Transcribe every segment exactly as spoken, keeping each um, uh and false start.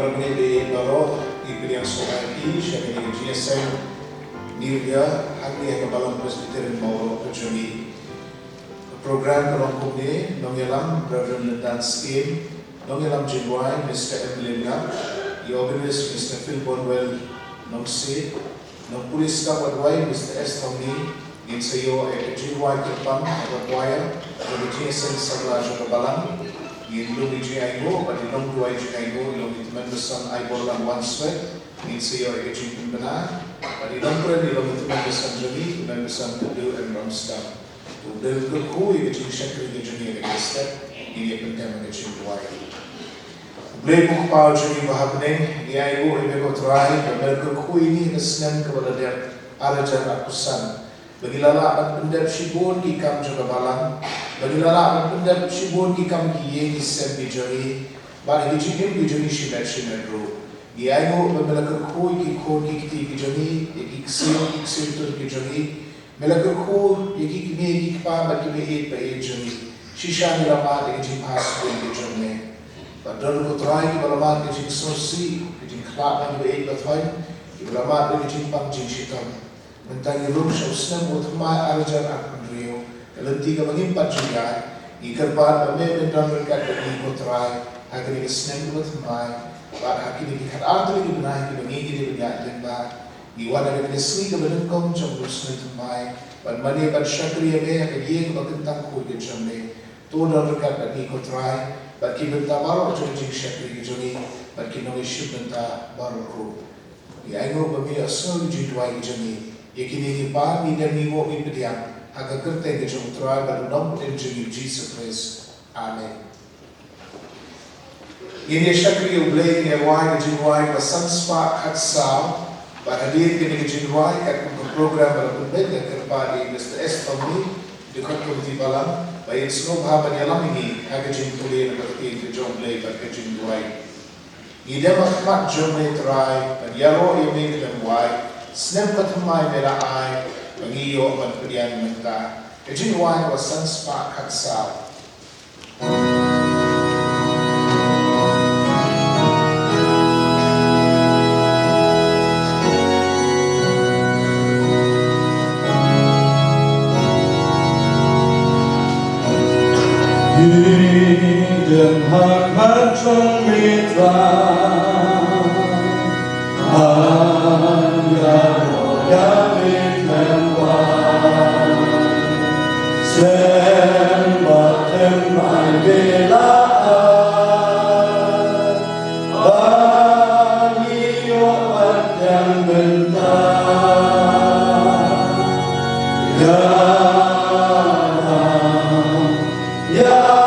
Parabangeit baroh, ngi pdiang sngewbha ïa phi sha kane ka jingïaseng New Year hangne ha ka Balang Presbyterian Mawroh ka jong ngi. Ka program ka long kumne: nongïalam Reverend Lendan Syiem, nongïalam jingrwai Mister Emlyn Ngap, i organist Mister Philbonwell Nongsiej, nongpule sdang wat wai Mister S Thongni. Ngin sa ïoh ïa ka jingrwai kyrpang ha ka choir jong ka jingïaseng samla jong ka balang. Ngin lum ïa ka jingainguh bad i nongduwai jingainguh i long i tymmen basan Aiborlang Wanswet. Ngin sa ïoh ïa ka jingpynbna bad i nongkren i long i tymmen basan jong ngi, i tymmen basan Tyndu M Ramsdang. To U Blei un kyrkhu ïa ka jingshakri ka jong ngi ha kane ka step. Ngin ïa pyndonkam ïa ka jingduwai. Blei ko Kpa jong ngi ba ha bneng, ngi ainguh ïa me ko Trai ba me la kyrkhu ïa ngi ha ka snem kaba la dep ar hajar arphew san, ba ngi la lah ban pyndep shibun ki kam jong ka balang, ba ngi la lah ban pyndep shibun ki kam ki ïing ki sem ki jong ngi, bad ha ki jingim ki jong ngi shimet shimet ruh. Ngi ainguh ba me la kyrkhu ïa ki khun ki kti ki jong ngi, ïa ki ksiew ki ksiewtun ki jong ngi, me la kyrkhu ïa ki kmie ki kpa bad ki baieit baieit jong ngi. Shisha ngi la mad ïa ka jingpastor ka jong me. Bad don ko Trai kiba la mad ïa ka jingsngewsih, ka jingkhlad na ki baieit bathoh, kiba la mad ïa ka jingpang jingshitom. Mynta ngi rung sha u snem uba thymmai ar hajar arphew hynriew, ka lynti kaba ngim pat ju ïaid. Ngi kyrpad ba me men don ryngkat bad ngi ko Trai ha kane ka snem kaba thymmai, bad ha kine ki khatar tylli ki bnai kiba ngi ngi dei ban ïaid lyngba. Ngi wan ha kane ka sngi kaba nyngkong jong u snem thymmai ban mane ban shakri ïa me ha ka ïing kaba kyntang khuid ka jong me. To don ryngkat bad ngi ko Trai bad ki bynta baroh jong ka jingshakri ka jong ngi bad ki nongïashim bynta baroh ruh. Ngi ainguh ba me ïohsngew ïa ka jingduwai ka jong ngi. Ïa kine ngi pan, ngi dem, ngi nguh, ngi pdiang ha ka kyrteng ka jong u Trai bad u Nongpynim jong ngi Jisu Khrist. Amen. Ngin ïa shakri ïa U Blei, ngin ïa rwai ka jingrwai kaba san spah khatsaw. Bad hadien kane ka jingrwai, katkum ka program ba la pynbeit, nga kyrpad ïa i Mister S Thongni, dkhot komiti balang, ba in sngewbha ban ïalam ïa ngi ha ka jingpule na ka ktien ka jong U Blei bad ka jingduwai. Ngi dem ha khmat jong me Trai, ban ïaroh ïa me khlem wai. Snem ba thymmai me la ai ba ngi ïoh ban pdiang mynta. Ka jingrwai kaba san spah khatsaw. Ngi dem ha khmat jong me Trai, ban ïaroh ïa me khlem wai. Snem ba thymmai me la ai ba ngi ïoh ban pdiang mynta. Ïalam, ïalam,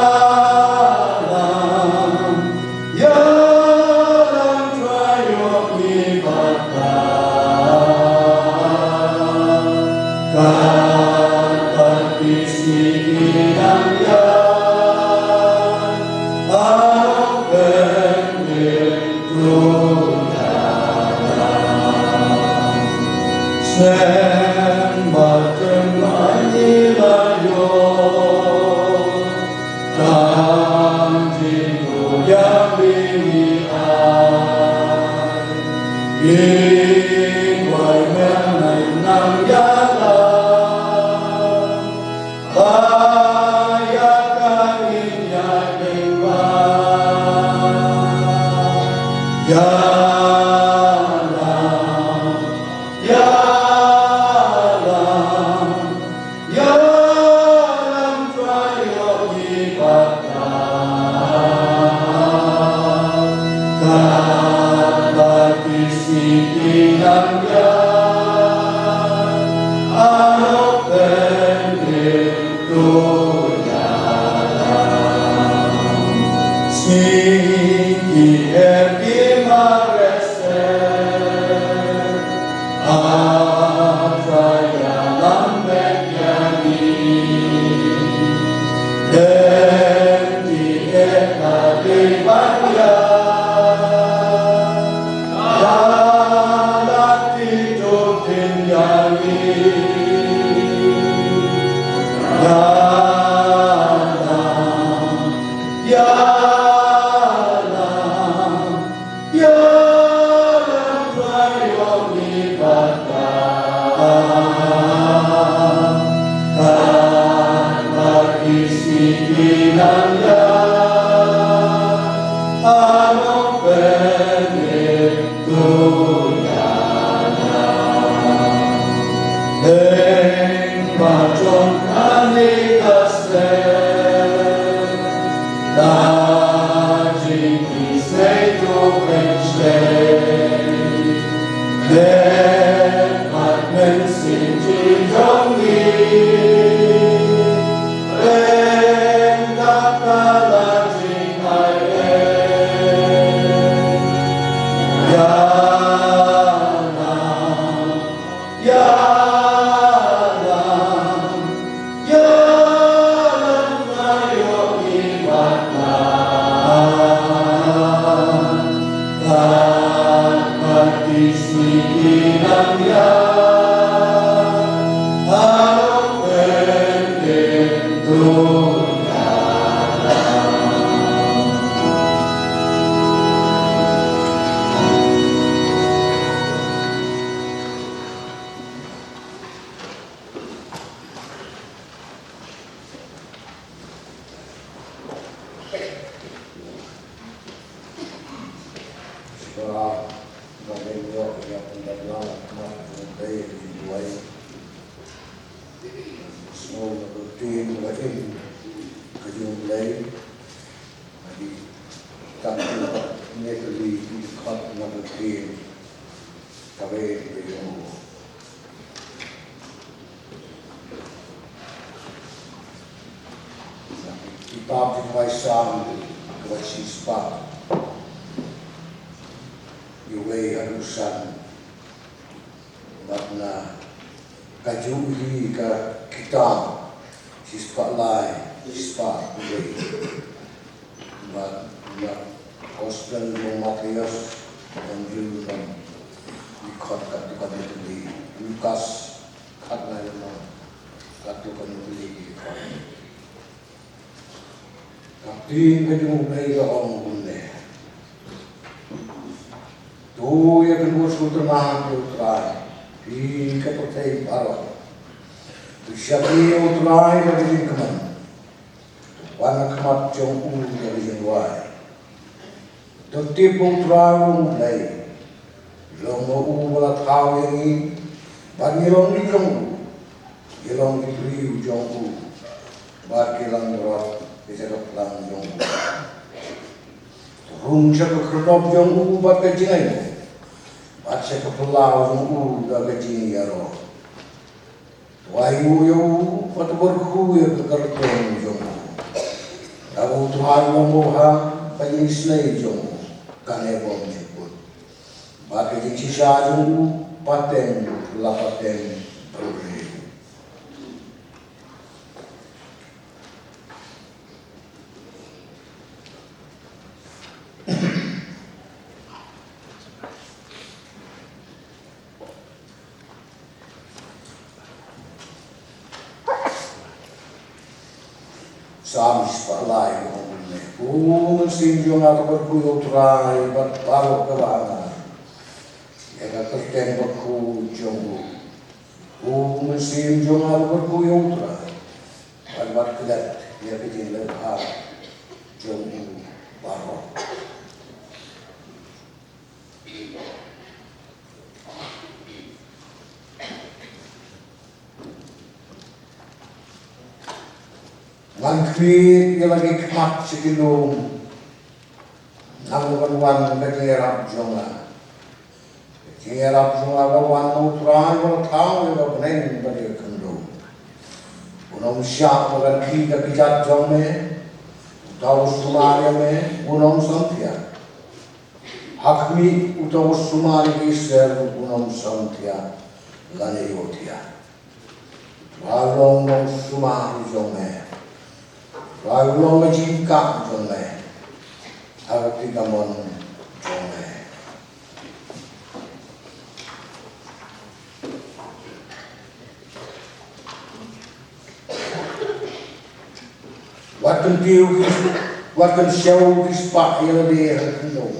ïalam Trai ïoh ngi bad ka. Katba ki sngi ki dang ïaid, anok pynbeit. Snem ba thymmai ngi la ïoh, tang jingduwai ïa me ngi ai. Ngi duwai me nang ïalam. Ba ïa ka ngin ïaid lyngba. Ïalam, ïalam, ïalam Trai ïoh ngi bad ka. Katba ki sngi ki dang ïaid, anok pynbeit. Sngi ki er ki mareh seh, A Trai ïalam beit ïa ngi. Lynti eh ka dei ban ïaid, ïalam, ïalam, ïalam, Kitab jong u Salm kaba shispah, uwei haduh san. Bad na ka Jubilee ka kitab shispah lai, shispah uwei. Bad na Gospel jong u Mathaios, jong u, jong u, dkhot katto katne tylli. Lukas khatlai lynnong, katto katne tylli ki dkhot. Ka ktien ka jong U Blei ka ong kumne: To ïakynduh sngewtynnat ïa U Trai, phi ka pyrthei baroh. To shakri ïa U Trai da ka jingkmen, to pan ha khmat jong u da ka jingduwai. To tip ba U Trai u long U Blei, long ma u ba la thaw ïa ngi, bad ngi long ki jong u. Ngi long ki briew jong u, bad ki langbrot ki sha ka phlang jong u. To rung sha ka khyrdop jong u bad ka jingaiñguh, bad sha ka phyllaw jong u da ka jingïaroh. To ai nguh ïa u, bad to kyrkhu ïa ka kyrteng jong u. Naba U Trai u long babha, ka jingisynei jong u kane bymjukut, bad ka jingshisha jong u pateng la pateng briew. Salm shispah lai ka ong kumne: Ko mynsiem jong nga, to kyrkhu ïa U Trai bad baroh kaba nga, ïa ka kyrteng bakhuid jong u. Ko mynsiem jong nga, to kyrkhu ïa U Trai, bad wat klet ïa ka jingleh bha jong u baroh. Ngan khmied ïa la ki khmat sha ki lum, naba kan wan ka jingïarap jong nga. Ka jingïarap jong nga ka wan na U Trai uba la thaw ïa ka bneng bad ïa ka khyndew. Un ym shah ban khih da ki kjat jong me, uta u sumar ïa me un ym samthiah. Ha khmih, uta u sumar ïa ki ser un ym samthiah lane ïohthiah. U Trai u long nongsumar jong me. U Trai u long ka jingkah jong me, ha ka kti kamon jong me. Wat kyntiew ki, wat kynshew ki spah ïa lade ha ka khyndew,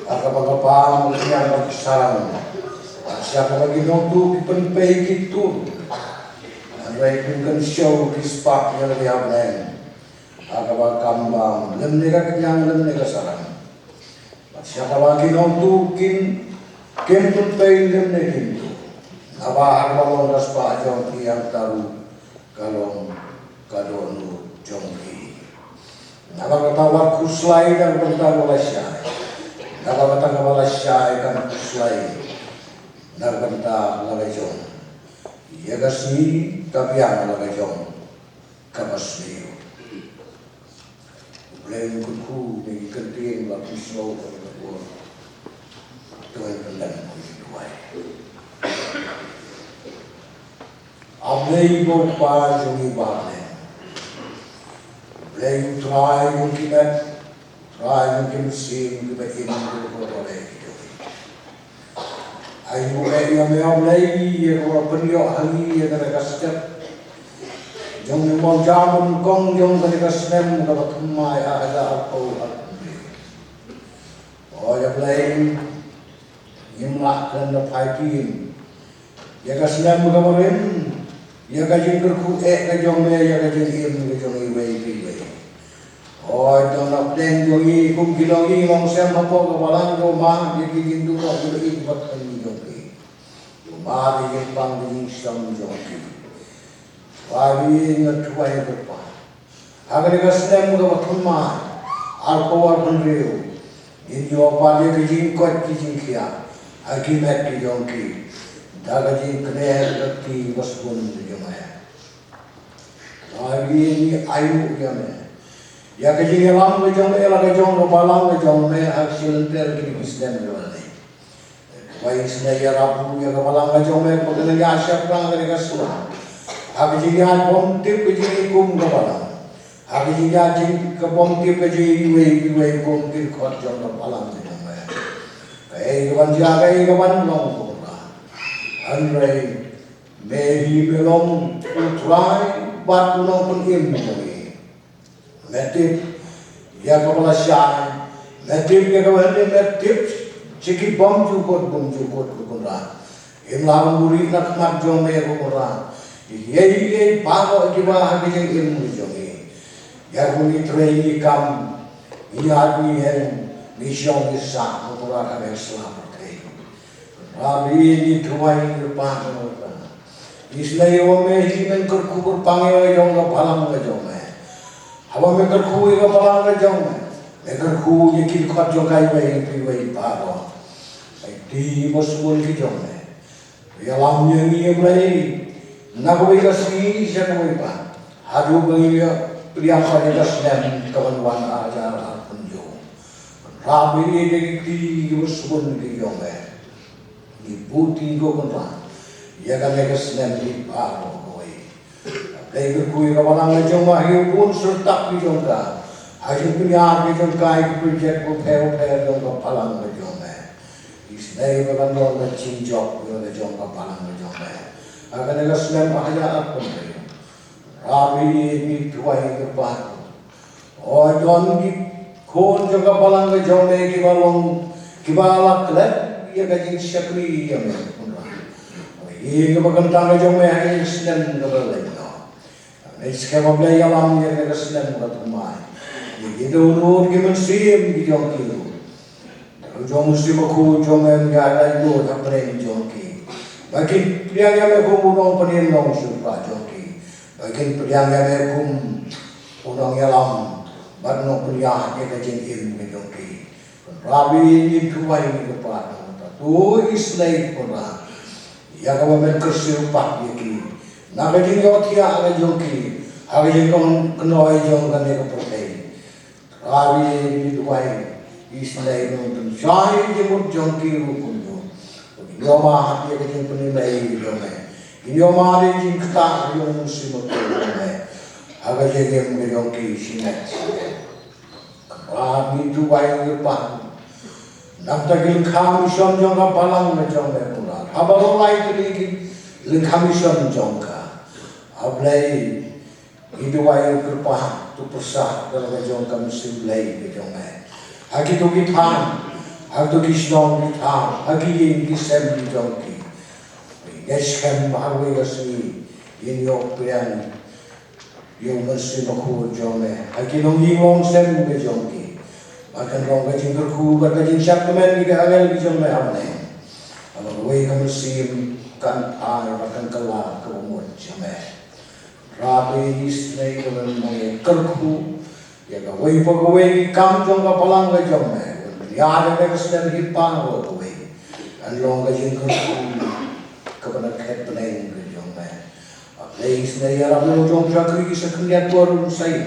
ha kaba ka bam ka niam bad ka sarang, bad sha kaba ki nongtuh ki pynpei ki tur. Hynrei phin kynshew ki spah ïa lade ha bneng, Ha kaba kam bam lymne ka kñiang lymne ka sarang, bad sha kaba ki nongtuh kin, kim pynpei lymne kim tuh. Naba ha kaba long ka spah jong ki hangta ruh ka long ka dohnud jong ki. Naba kata wat khuslai na ka bynta kaba la shai, naba kata kaba la shai kan khuslai na ka bynta la ka jong. Ïa ka sngi ka biang la ka jong kaba sniew. U Blei un kyrkhu ïa ki kyntien ba phi sngew ha kane ka por. To ngin pyndem kum ki duwai. A Blei ba u Kpa jong ngi ba ha bneng, Blei u Trai jong ki met, Trai jong ki mynsiem kiba im, kiba kordor ïa ki jong ngi. Ai nguh eh ïa me A Blei ïa kaba pynïoh ha ngi ïa kane ka step jong ngi mawjam nyngkong jong kane ka snem kaba thymmai ar hajar arphew arphew. O ïa Blei, ngim lah khlem da phai phi ïa ka snem kaba rim, ïa ka jingkyrkhu eh ka jong me, ïa ka jingim ka jong iwei pa iwei. O, jong na pdeng jong ngi kum ki nongïing nongsem hapoh ka balang jong me, ïa ki jingduh ki ba ïeit bad ka jong phi. Jong me ïa ki pang ki jingshem jong ki. Ba ïa nga duwai Kpa, ha kane ka snem kaba thymmai arphew arphew hynriew, ngin ïoh pat ïa ka jingkoit ka jingkhiah ha ki met ki jong ki da ka jingkner ka kti ba sbun ka jong me. Ba ïa ngi ai nguh ïa me ïa ka jingïalam ka jong me, la ka jong ka balang ka jong me ha ka shi lynter kine ki snem kiba la dei. Ba isynei ïarap ruh ïa ka balang ka jong me ba kan ïa shaphrang ka dei ka sla ha ka jingïaid bymtip ka jingïaid kum ka balang, ha ka jingïaid jing ka bymtip ka jingïaid iwei iwei kum ki dkhot jong ka balang ka jong me. Kaei kaban jia, kaei kaban long Kpa, hynrei me hi me long U Trai bad U Nongpynim jong ngi. Me tip ïa kaba la shai, me tip ïa kaba hynrei, me tip sha ki bymjukut bymjukut Ko Kynrad. Ngim lah ban buhrieh na khmat jong me Ko Kynrad ïa kiei kiei baroh kiba ha ka jingim ka jong ngi. Ïa kaba ngi trei ngi kam, ngi ïaid ngi ïeng, ngi shong ngi sah Ko Kynrad ha ka sla pyrthei. Kynrad ïa ngi duwai ngi kyrpad ïa me Kpa. Isynei ïa me hi men kyrkhu kyrpang ïa ka jong ka balang ka jong me. Haba me kyrkhu ïa ka balang ka jong me, me kyrkhu ïa ki dkhot jong ka iwei pa iwei baroh. Ai ti ba sbun ki jong me. Ïalam ïa ngi ïa Blei na kawei ka sngi sha kawei pat haduh ba ngi ïa pdiang pat ïa ka snem kaban wan ar hajar arphew hynñiew. Kynrad ïa ngi ïa ki kti ki ba sbun ki jong me. Ngi buti Ko Kynrad ïa kane ka snem hi baroh kawei. Ka Blei kyrkhu ïa ka balang ka jong me ha ki bun syrtap ki jong ka, ha ki jingpynïar ki jong ka, ha ki projek bapher bapher jong ka balang ka jong me. Isynei ba kan long ka jingjop ïa ka jong ka balang ka jong me ha kane ka snem ar hajar arphew hynriew. Kynrad ïa ngi duwai Kpa. O, don ki khun jong ka balang ka jong me kiba long, kiba la klet ïa ka jingshakri ïa me Kynrad. O, ïa kaba kyntang ka jong me ha ka jingsnem kaba la leit noh. Ngi skhem A Blei ïalam ïa ka snem kaba thymmai ïa ki dohnud ki mynsiem ki jong ki ruh. Ka jong u Mynsiem Bakhuid jong me un ïaid laitluid hapdeng jong ki, ba kin pdiang ïa me kum u nongpynim nongsngewbha jong ki, ba kin pdiang ïa me kum u nongïalam bad nongpynïaid ïa ka jingim ka jong ki. Kynrad ïa ngi duwai ngi kyrpad ïa kata. To isynei Kynrad ïa kaba men kyrsiew pat ïa ki na ka jingïohthiah ka jong ki ha ka jingkynnoh jong kane ka pyrthei. Kynrad ïa ngi duwai, isynei nongpynshai jingmut jong ki ruh kumjuh. Kin ïohmad ïa ka jingpynim ei jong me, kin ïohmad ïa ka jingktah jong u Mynsiem Bakhuid jong me ha ka jingim ka jong ki shimet shimet. Kynrad ngi duwai ngi pan na bynta ki lyngkha mission jong ka balang ka jong me Kynrad. Haba la lai tylli ki lyngkha mission jong ka, A Blei, ngi duwai ngi kyrpad to pyrshah da la ka jong ka mynsiem Blei ka jong me ha kito ki thaiñ, ha kito ki shnong ki thaw, ha ki ïing ki sem ki jong ki. Ngi skhem ba ha kawei ka sngi ngin ïoh pdiang ïa u Mynsiem Bakhuid jong me ha ki longïing longsem ka jong ki. Bad kan long ka jingkyrkhu bad ka jingshah kmen ïa ki angel ki jong me ha bneng. Haba kawei ka mynsiem kan ai bad kan kylla ka bamut jong me. Hynrei isynei ka ban ïa kyrkhu ïa kawei pa kawei ki kam jong ka balang ka jong me. Ban ïa ka me ka snem hi pa kawei. Kan long ka jingkyrkhu ka ban khet bneng ka jong me. Ba Blei isynei ïarap ïa u jong u shakri sa khyndiat por u sei.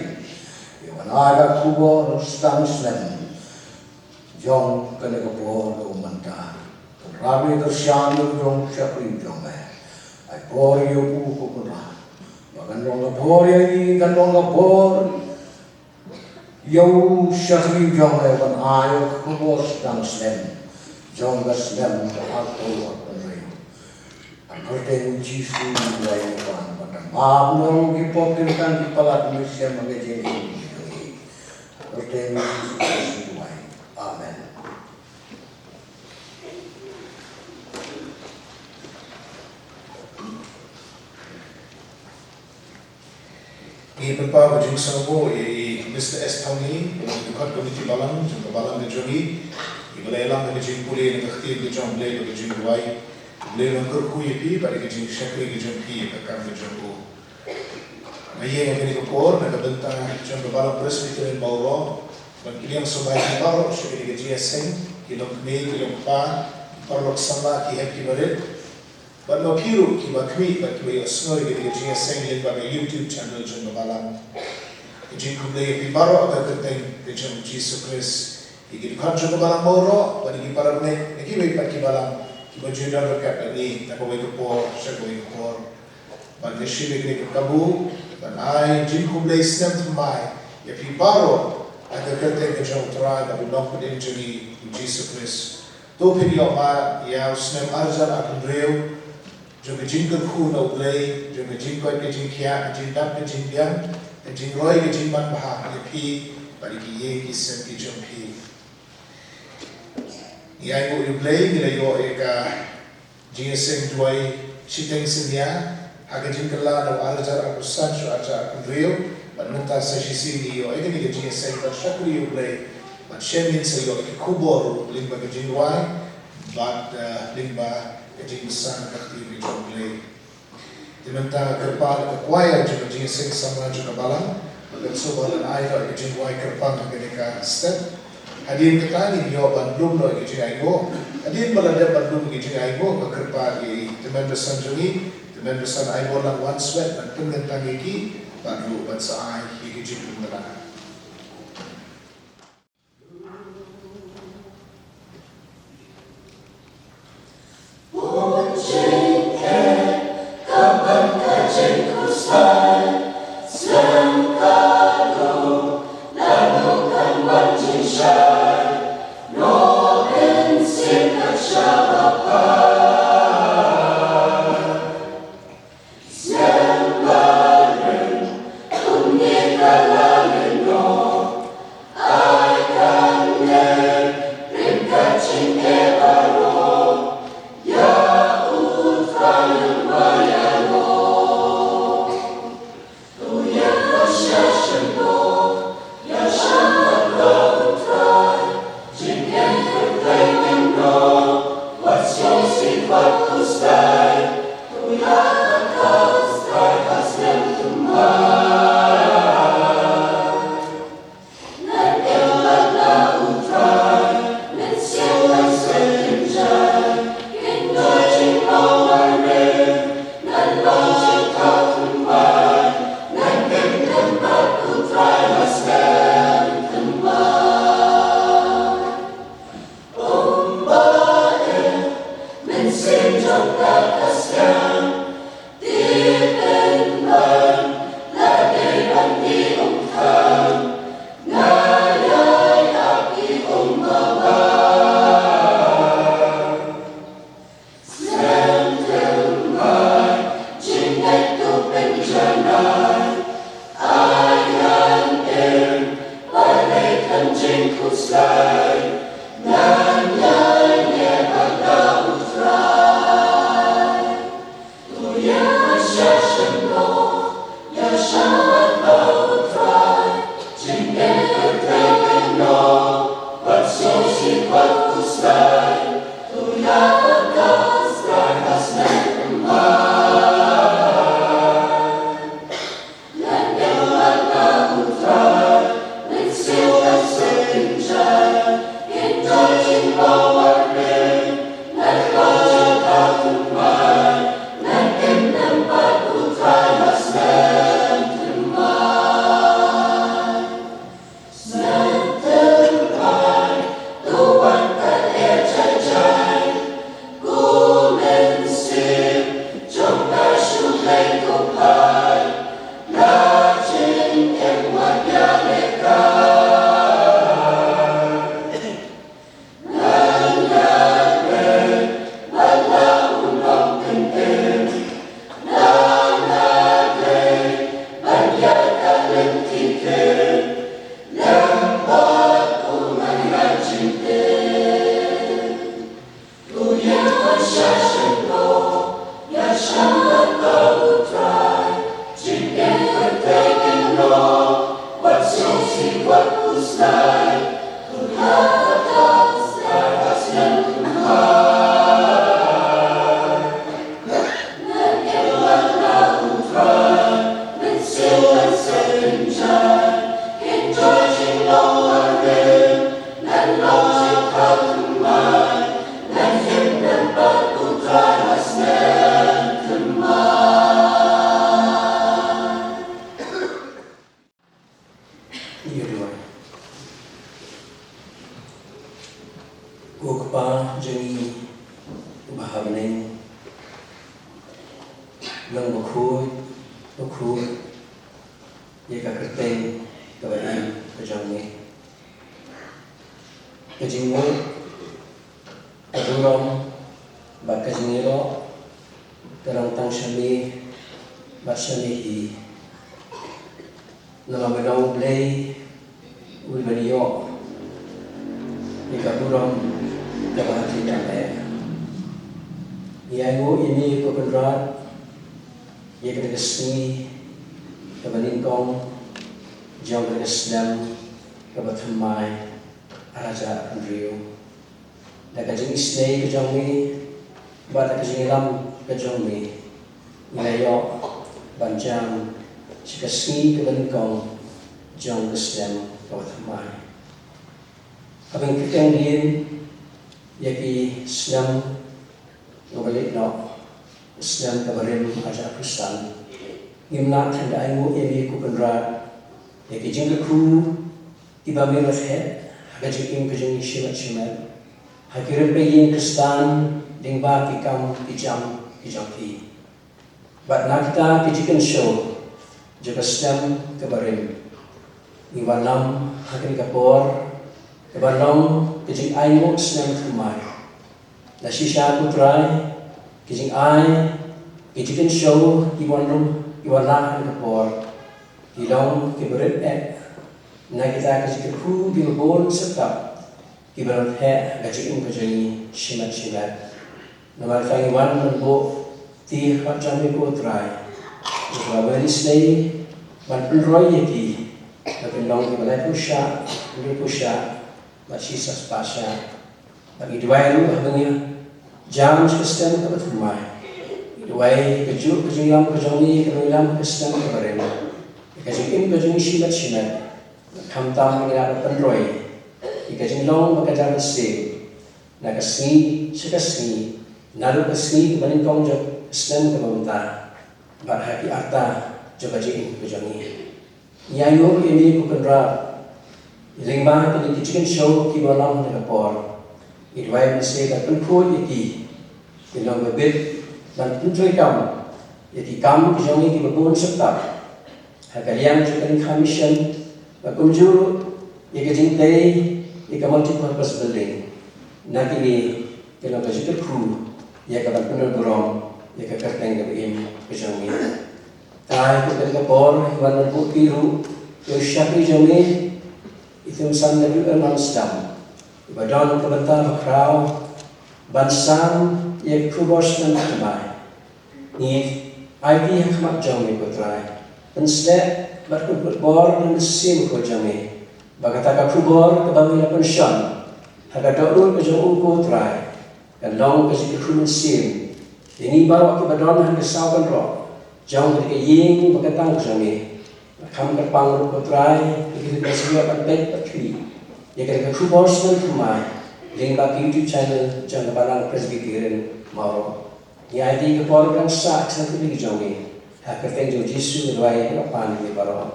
Ïa ban ai ka khubor sdang snem jong kane ka por ka u mynta. Kan rap ïa ka shan ïa u jong u shakri jong me. Ai por ïa u ko Kynrad. Ba kan long ka por ïa ngi, kan long ka por ïa u shakri jong me ban ai ka khubor sdang snem jong ka snem ka arphew arphew hynriew. Ha ka kyrteng u Jisu ngi duwai ngi pan, ban da map noh ki pop ki ryngkang ki palat mynsiem ha ka jingim jong ngi. Ha ka kyrteng u Jisu Khrist ngi duwai. Amen. Ngi pynpaw ka jingsngewnguh ïa i Mister S Thongni, u dkhot komiti balang jong ka balang ka jong ngi, iba la ïalam da ka jingpule na ka ktien ka jong U Blei bad ka jingduwai. U Blei un kyrkhu ïa phi bad ïa ka jingshakri ka jong phi ïa ka kam ka jong u. Nga ïeng ha kane ka por na ka bynta jong ka Balang Presbyterian Mawroh ban pdiang sngewbha ïa phi baroh sha kane ka jingïaseng, ki longkmie, ki longkpa, ki paralok samla, ki hep ki barit, bad ma phi ruh kiba khmih bad kiba ïohsngew ïa kane ka jingïaseng lyngba ka YouTube channel jong ka balang. Ka jingkhublei ïa phi baroh ha ka kyrteng ka jong U Jisu Khrist. Ïa ki dkhot jong ka balang Mawroh bad ïa ki para bangeit na kiwei pat ki balang kiba ju don ryngkat bad ngi na kawei ka por sha kawei ka por. Bad nga shim ïa kane ka kabu ban ai jingkhublei snem thymmai ïa phi baroh ha ka kyrteng ka jong U Trai bad U Nongpynim jong ngi U Jisu Khrist. To phin ïoh mad ïa u snem ar hajar arphew hynriew jong ka jingkyrkhu na U Blei, jong ka jingkoit ka jingkhiah, ka jingdap ka jingbiang, ka jingroi ka jingmanbha ïa phi bad ïa ki ïing ki sem ki jong phi. Ngi ainguh ïa U Blei, ngi la ïoh ïa ka jingïaseng duwai shiteng synñia ha ka jingkylla na u ar hajar arphew san sha u ar hajar arphew hynriew, bad mynta sa shisien ngi ïoh ïa kane ka jingïaseng ban shakri ïa U Blei, bad shen ngin sa ïoh ïa ki khubor ruh lyngba ka jingduwai bad, eh, lyngba ka jingbasan ka ktien ka jong U Blei. Te mynta nga kyrpad ïa ka choir jong ka Jingïaseng Samla jong ka balang ba kan sngewbha ban ai ka jingduwai kyrpang ha kane ka step. Hadien kata ngin ïoh ban lum noh ïa ka jingainguh. Hadien ba la dep ban lum ïa ka jingainguh, nga kyrpad ïa i tymmen basan jong ngi, tymmen basan Aiborlang Wanswet, ban pynkyntang ïa ki bad ruh ban sa ai ïa ka jingpynbna. Ngi ïa duwai. Ko Kpa jong ngi uba ha bneng, long bakhuid bakhuid ïa ka kyrteng kaba im ka jong me. Ka jingmut, ka burom bad ka jingïaroh ka long tang sha me bad sha me hi. Namar me long U Blei uba ïoh ïa ka burom kaba ha khlieh tam eh. Ngi ainguh ïa me ko Kynrad ïa kane ka sngi kaba nyngkong jong kane ka snem kaba thymmai arhajar arphew hynriew. Da ka jingisynei ka jong me bad da ka jingïalam ka jong me, ngi la ïoh ban jan sha ka sngi kaba nyngkong jong ka snem kaba thymmai. Haba ngi kyrteng dien ïa ki snem kaba leit noh, snem kaba rim arhajar arphew san, ngim lah than da ainguh ïa me ko Kynrad ïa ki jingkyrkhu kiba me la theh ha ka jingim ka jong ngi shimet shimet ha ki rympei ïing Khristan lyngba ki kam ki jam ki jong phi. Bad na kita ki jingkynshew jong ka snem kaba rim, ngi wanlam ha kane ka por kaba long ka jingainguh snem thymmai. La shisha ko Trai, ki jingai, ki jingkynshew ki wan rum, ki wan lah ha kane ka por, ki long kiba rit eh na kita ki jingkyrkhu kiba bun septap kiba la theh ha ka jingim ka jong ngi shimet shimet. Namar kata ngi wan ban buh kti ha khmat jong me ko Trai, ïa kaba me la isynei ban pynroi ïa ki ba kin long kiba laiphew shah, hynriewphew shah bad shispah shah. Bad ngi duwai ruh haba ngi jan sha ka snem kaba thymmai, ngi duwai kajuh ka jingïalam ka jong me, ka jingïalam ka snem kaba rim, ka jingim ka jong ngi shimet shimet. Khamtam ngi la pynroi ïa ka jinglong ba ka dang sdang na ka sngi sha ka sngi, naduh ka sngi kaba nyngkong jong ka snem kaba mynta bad ha ki arta jong ka jingim ka jong ngi. Ngi ainguh ïa me ko Kynrad lyngba kine ki jingkynshew kiba long ha kane ka por. Ngi duwai ban sa pynphuh ïa ki, ki long ba bit ban pyntreikam ïa ki kam ki jong ngi kiba bun septap ha ka liang jong ka mission, bad kumjuh ruh ïa ka jingtei ïa ka multipurpose building. Na kine ki long ka jingkyrkhu ïa ka ban pynburom ïa ka kyrteng kaba im ka jong me. Trai ha kane ka por ngi wan ban buh kti ruh ïa u shakri jong me i Thumsan Naduh Ernam Sdang, uba don ka bynta ba khraw ban sam ïa ka khubor snem thymmai. Ngi aiti ha khmat jong me ko Trai, pynshlur bad pynbor na ka mynsiem ko jong me, ba kata ka khubor kaba me la pynshon ha ka dohnud ka jong u ko Trai kan long ka jingkyrkhu mynsiem ïa ngi baroh kiba don ha ka saw kynroh jong ka ïing ba ka tang ka jong me. Kham kyrpang ruh ko Trai ïa ki ba sngewbha ban peit bad khmih ïa ka khubor snem thymmai lyngba ka YouTube channel jong ka Balang Presbyterian Mawroh. Ngi aiti ka por kaba sah ka jong me, ha ka kyrteng jong U Jisu ngi duwai, ngi pan ïa baroh.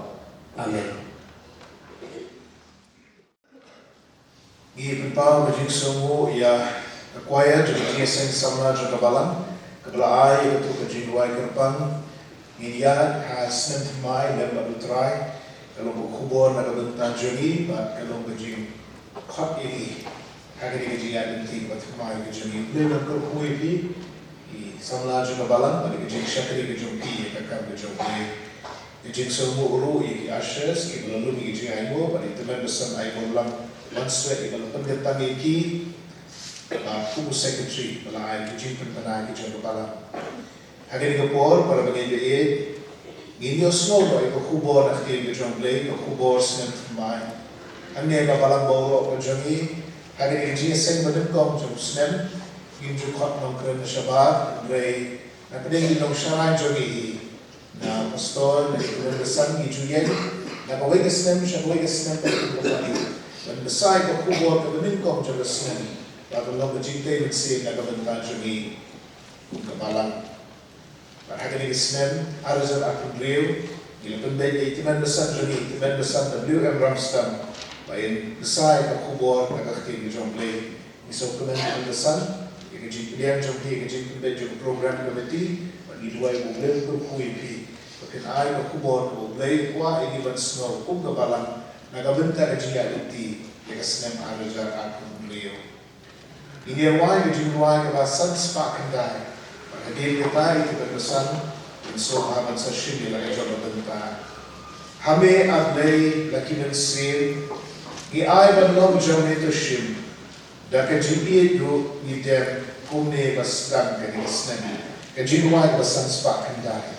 Amen. Ngi pynpaw ka jingsngewnguh ïa ka choir jong ka Jingïaseng Samla jong ka Balang, kaba la ai ïa kato ka jingduwai kyrpang. Ngin ïaid ha Snem Thymmai lem bad U Trai. Ka long ka khubor na ka bynta jong ngi bad ka long ka jingkhot ïa ngi ha kane ka jingïaid lynti kaba thymmai ka jong ngi. Khublei ban kyrkhu ïa phi, ki samla jong ka Balang, bad ka jingshakri ka jong phi ïa ka kam ka jong U Blei. Ka jingsngewnguh ruh ïa ki ushers kiba la lum ïa ka jingainguh, bad ïa i tymmen basan Aimorlam Wanswet iba la pynkyntang ïa ki, bad u secretary ba la ai ka jingpynbna ïa ka jong ka Balang. Ha kane ka por, para bangeit ba ïeit, ngin ïohsngew noh ïa ka khubor na ka ktien ka jong U Blei, ka khubor Snem Thymmai. Hangne ha ka balang baroh ka jong ngi, ha kane ka jingïaseng ba nyngkong jong u snem, ngim ju khot nongkren shabar, hynrei napdeng ki nongsharai jong ngi, na pastor, na ki kynhun basan ngi ju ïeng, na kawei ka snem sha kawei ka snem, ka jingkyrpad ban bsa ïa ka khubor kaba nyngkong jong ka snem, ba kan long ka jingtei mynsiem na ka bynta jong ngi kum ka balang. Bad ha kane ka snem ar hajar arphew hynriew, ngi la pynbeit ïa i tymmen basan jong ngi, i tymmen basan W M Ramstam, ba in bsa ïa ka khubor na ka ktien ka jong U Blei. Ngi sngewkmen ïa i tymmen basan ïa ka jingpdiang jong phi, ïa ka jingpynbeit jong ka program committee, bad ngi duwai ba U Blei un kyrkhu ïa phi, ba phin ai ka khubor kaba U Blei u kwah ïa ngi ban sngew kum ka balang na ka bynta ka jingïaid lynti ïa ka snem ar hajar arphew hynriew. Ngin ïa rwai ka jingrwai kaba san spah khyndai. Bad hadien kata i tymmen basan in sngewbha ban sa shim ïa la ka jong ka bynta. Ha me, A Blei la ki mynsiem, ngi ai ban long jong me to shim. Da ka jingïeit ruh ngi dem, kumne ba sdang kane ka snem. Ka jingrwai kaba san spah khyndai.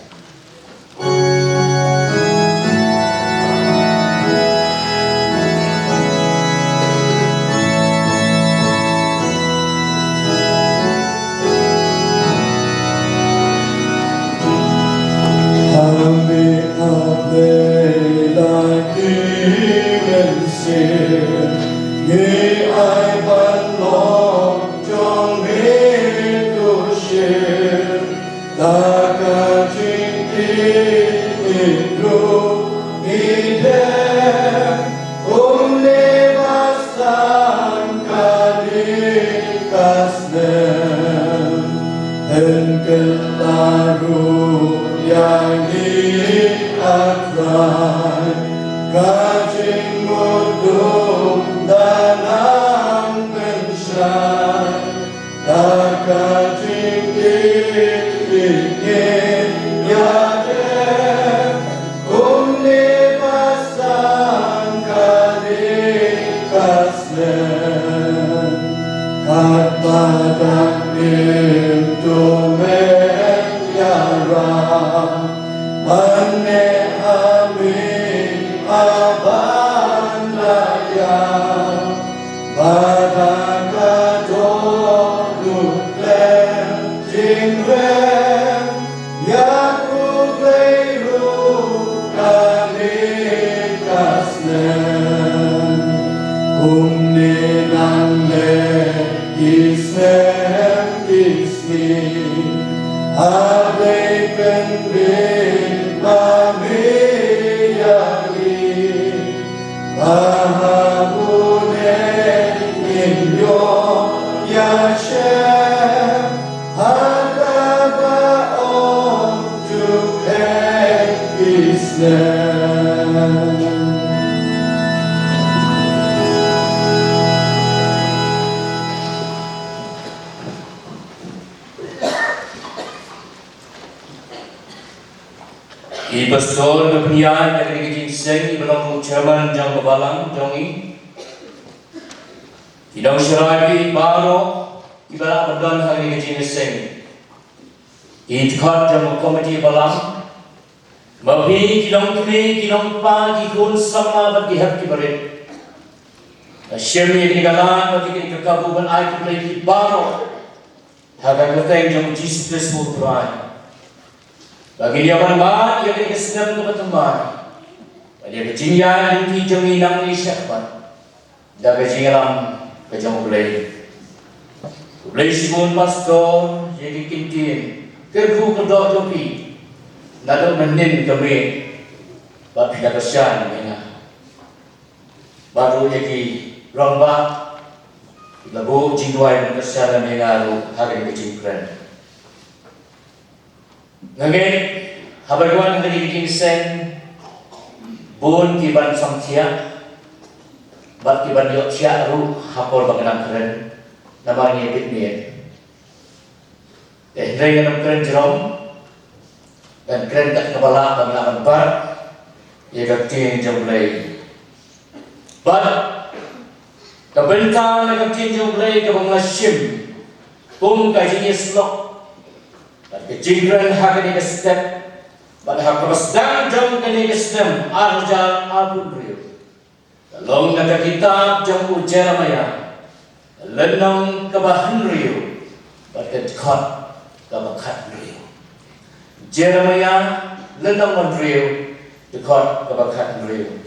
Jong me to shim, da ka jingïeit ruh ngi dem, kumne ba sdang kane ka snem. Pynkylla ruh ïa ngi, A Trai, ka jingmut dum da nang pynshai. Da ka jingïeit ngin ïadei, kumne ba sdang kane ka snem. Katba dang im to men ïarap, ban neh ha me, A Blei la ïa. Ba da ka dohnud khlem jingrem, ïa U Blei ruh kane ka snem. Kumne nang leh ki snem ki sngi, A Blei pynbeit ma me ïa ngi. Ba ha une ngin ïoh ïashem ha kaba ym ju em ki snem. I Pastor ba pynïaid ïa kane ka jingseng, i ba long u chairman jong ka balang jong ngi. Ki nongsharai baroh kiba la don ha kane ka jingseng. Ki dkhot jong ka komiti balang. Bad phi ki longkmie, ki longkpa, ki khun samla bad ki hep ki barit. Nga shim ïa kane ka lad bad ïa kane ka kabu ban ai khublei ïa phi baroh. Ha ka kyrteng jong U Jisu Khrist U Trai. Ba ngin ïa ban mad ïa kane ka snem kaba thymmai. Bad ïa ka jingïaid lynti jong ngi nangne shakhmat. Da ka jingïalam ka jong U Blei. Khublei shibun Pastor, ïa ki ktien kyrkhu kyrdoh jong phi. Naduh mynhynnin ka miet. Ba phi la kyrshan ïa nga. Bad ruh ïa ki rangbah, la buh jingduwai ban kyrshan ïa nga ruh ha kane ka jingkren. Nga ngeit haba wan ha kane ka jingseng, bun ki ban samthiah bad ki ban ïohthiah ruh ha por ba nga dang kren, namar ngi bit miet. Te hynrei ngan ym kren jrong, ngan kren kat kaba lah ba ngi lah ban bat ïa ka ktien jong U Blei. Bad ka bynta na ka ktien jong U Blei kaba nga shim kum ka jingïasyllok bad ka jingkren ha kane ka step bad ha kaba sdang jong kane ka snem ar hajar arphew hynriew. Ka long na ka kitab jong u Jeremiah, lynnong kaba hynriew, bad ka dkhot kaba khathynriew. Jeremiah, lynnong hynriew, dkhot kaba khathynriew.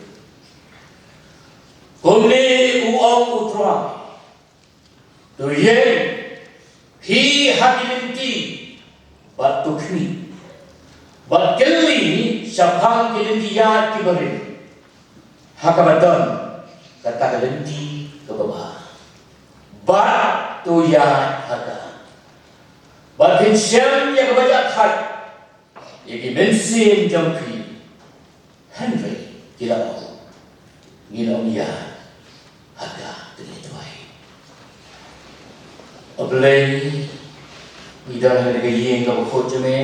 Kumne u ong u Trai: To ïeng phi ha ki lynti, bad to khmih, bad kylli shaphang ki lynti ïaid kiba rim, ha kaba don kata ka lynti kaba bha, bad to ïaid ha ka. Bad phin shem ïa kaba ïaid ha ïa ki mynsiem jong phi. Hynrei ki la ong, ngin ym ïaid ha ka, te ngi duwai. A Blei, ngi don ha kane ka ïing kaba khuid jong me,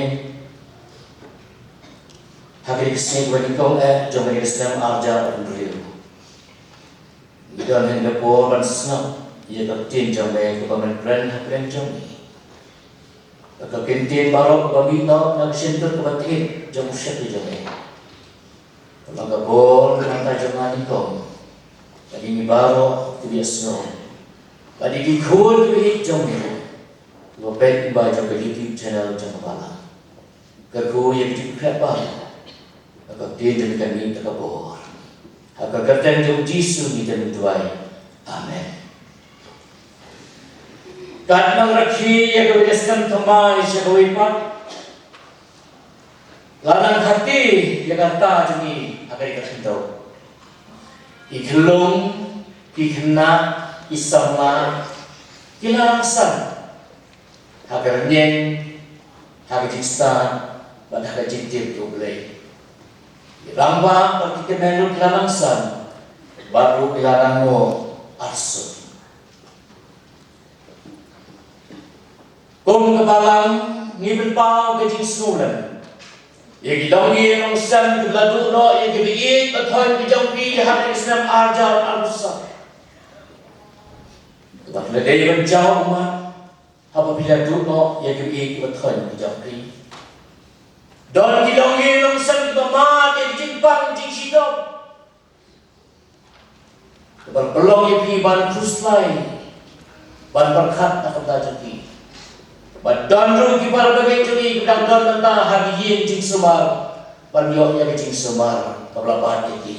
ha kane ka sngi kaba nyngkong eh jong kane ka snem ar hajar arphew hynriew. Ngi don ha kane ka por ban sngap ïa ka ktien jong me kaba men kren ha pdeng jong ngi. Ka ktien baroh kaba mih noh na ka shyntur kaba thied jong u Shakri jong me. Ka long ka bor ka bynta jong nga nyngkong, bad ïa ngi baroh kiba ïohsngew, bad ïa ki khun kiba ïeit jong me, kiba peit lyngba jong ka YouTube channel jong ka Balang. Kyrkhu ïa ki jingpynkyndit baroh, ha ka ktien jong me kan mih da ka bor. Ha ka kyrteng jong u Jisu ngi duwai. Amen. Katba nga rakhe ïa kawei ka snem thymmai sha kawei pat, la nang hati ïa kata jong ngi ha kane ka khyndew. Ki khyllung, ki khynnah, ki samla, ki la rangsan ha ka rynïeng, ha ka jingstad, bad ha ka jingtip ïa U Blei. Ki rangbah bad ki tymmen ruh ki la rangsan, bad ruh ki la rangnoh arsut. Kum ka Balang ngi pynpaw ka jingsngewlem ïa ki longïing longsem kiba la duh noh ïa kiba ïeit ba thoiñ ki jong phi ha kane ka snem ar hajar arphew san. Kaba phi la dei ban jaw ummat haba phi la duh noh ïa kiba ïeit ba thoiñ ki jong phi. Don ki longïing longsem kiba mad ïa ki jingpang jingshitom. Kaba pynlong ïa phi ban khuslai, ban pyrkhat na ka bynta jong ki. Bad don ruh ki para bangeit jong ngi kiba dang don mynta ha ki ïing jingsumar, ban ïoh ïa ka jingsumar kaba la bat ïa ki.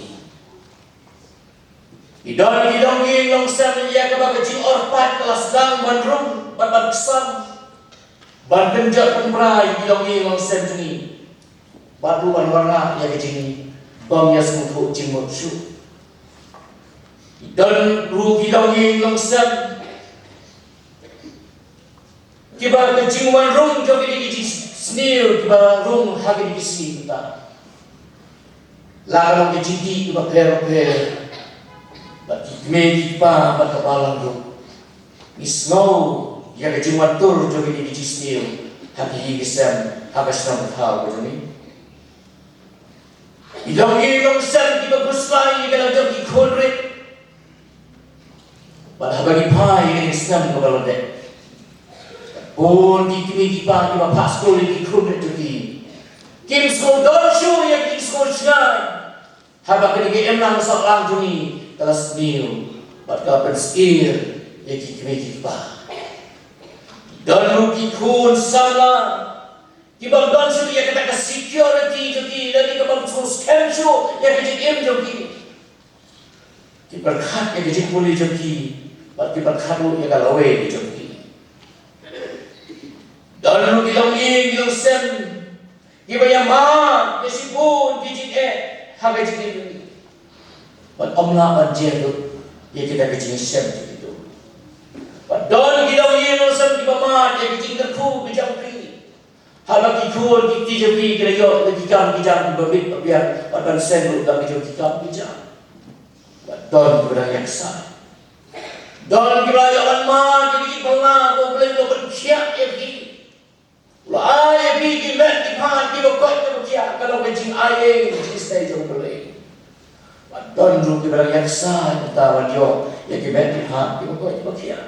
Ki don ki longïing longsem ïa kaba ka jingorpait ka la sdang ban rung bad ban ksan, ban pynjot pynbra ïa ki longïing longsem jong ngi, bad ruh ban wanrah ïa ka jingbym ïasngewthuh jingmut shuh. Ki don ruh ki longïing longsem kiba ka jingwan rung jong kine ki jingsniew kiba rung ha kine ki sngi mynta. La ka long ka jingdih kiba pher bapher bad ki kmie ki kpa bad ka Balang ruh. Ngi sngew ïa ka jingwan tur jong kine ki jingsniew ha ki ïing ki sem ha ka shnong ka thaw ka jong ngi. Ki longïing longsem kiba khuslai ïa ka la jong ki khun rit. Bad haba ngi phai ïa kane ka snem kaba la dep, bun ki kmie ki kpa kiba phah skul ïa ki khun rit jong ki, kim sngewdon shuh ïa ki skul shngaiñ. Haba kane ka imlang sahlang jong ngi ka la sniew bad ka la pynsyier ïa ki kmie ki kpa. Don ruh ki khun samla kiba ym don shuh ïa kata ka security jong ki, lane kaba ym sngewskhem shuh ïa ka jingim jong ki. Ki pyrkhat ïa ka jingpule jong ki bad ki pyrkhat ruh ïa ka lawei ka jong ki. Don ruh ki longïing ki longsem kiba ïamad ïa shibun ki jingeh ha ka jingim jong ki. Bad ym lah ban jer ruh ïa kita ki jingshem jong ki. Bad don ki longïing longsem kiba mad ïa ki jingkyrkhu ki jong ki. Haba ki khun ki kti jong ki ki la ïoh ïa ki kam ki jam kiba bit ba biang, bad ban seng ruh da ki jong ki kam ki jam. Bad don kiba dang ïaksai. Don kiba la ïoh ban mad ïa ki phylla ba U Blei u la pynkhiah ïa ki. U la ai ïa ki ki met ki phad kiba koit kiba khiah, ka long ka jingai ïing jingsnei jong U Blei. Bad don ruh kiba dang ïaksai mynta ban ïoh ïa ki met ki phad kiba koit kiba khiah.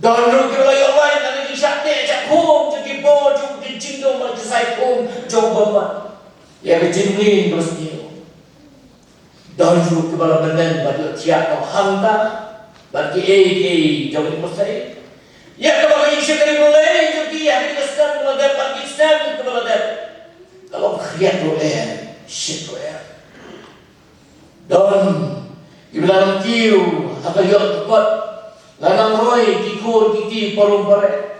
Don ruh kiba la ïoh lait na ka jingshah teh shah khum jong ki bor jong ki jingdum bad ki sai khum jong u bymman ïa ka jingmlien kaba sniew. Don ruh kiba la bynta bad ïohthiah noh hangta bad kiei kiei jong ki Philistine, ïa kaba ka ïing shakri Blei jong ki ha kine ki snem kiba la dep bad ki snem kiba la dep ka long khriat ruh em, shit ruh em. Don kiba la nang kiew ha ka ïoh ka kot, la nang roi ki khun ki kti parum parem.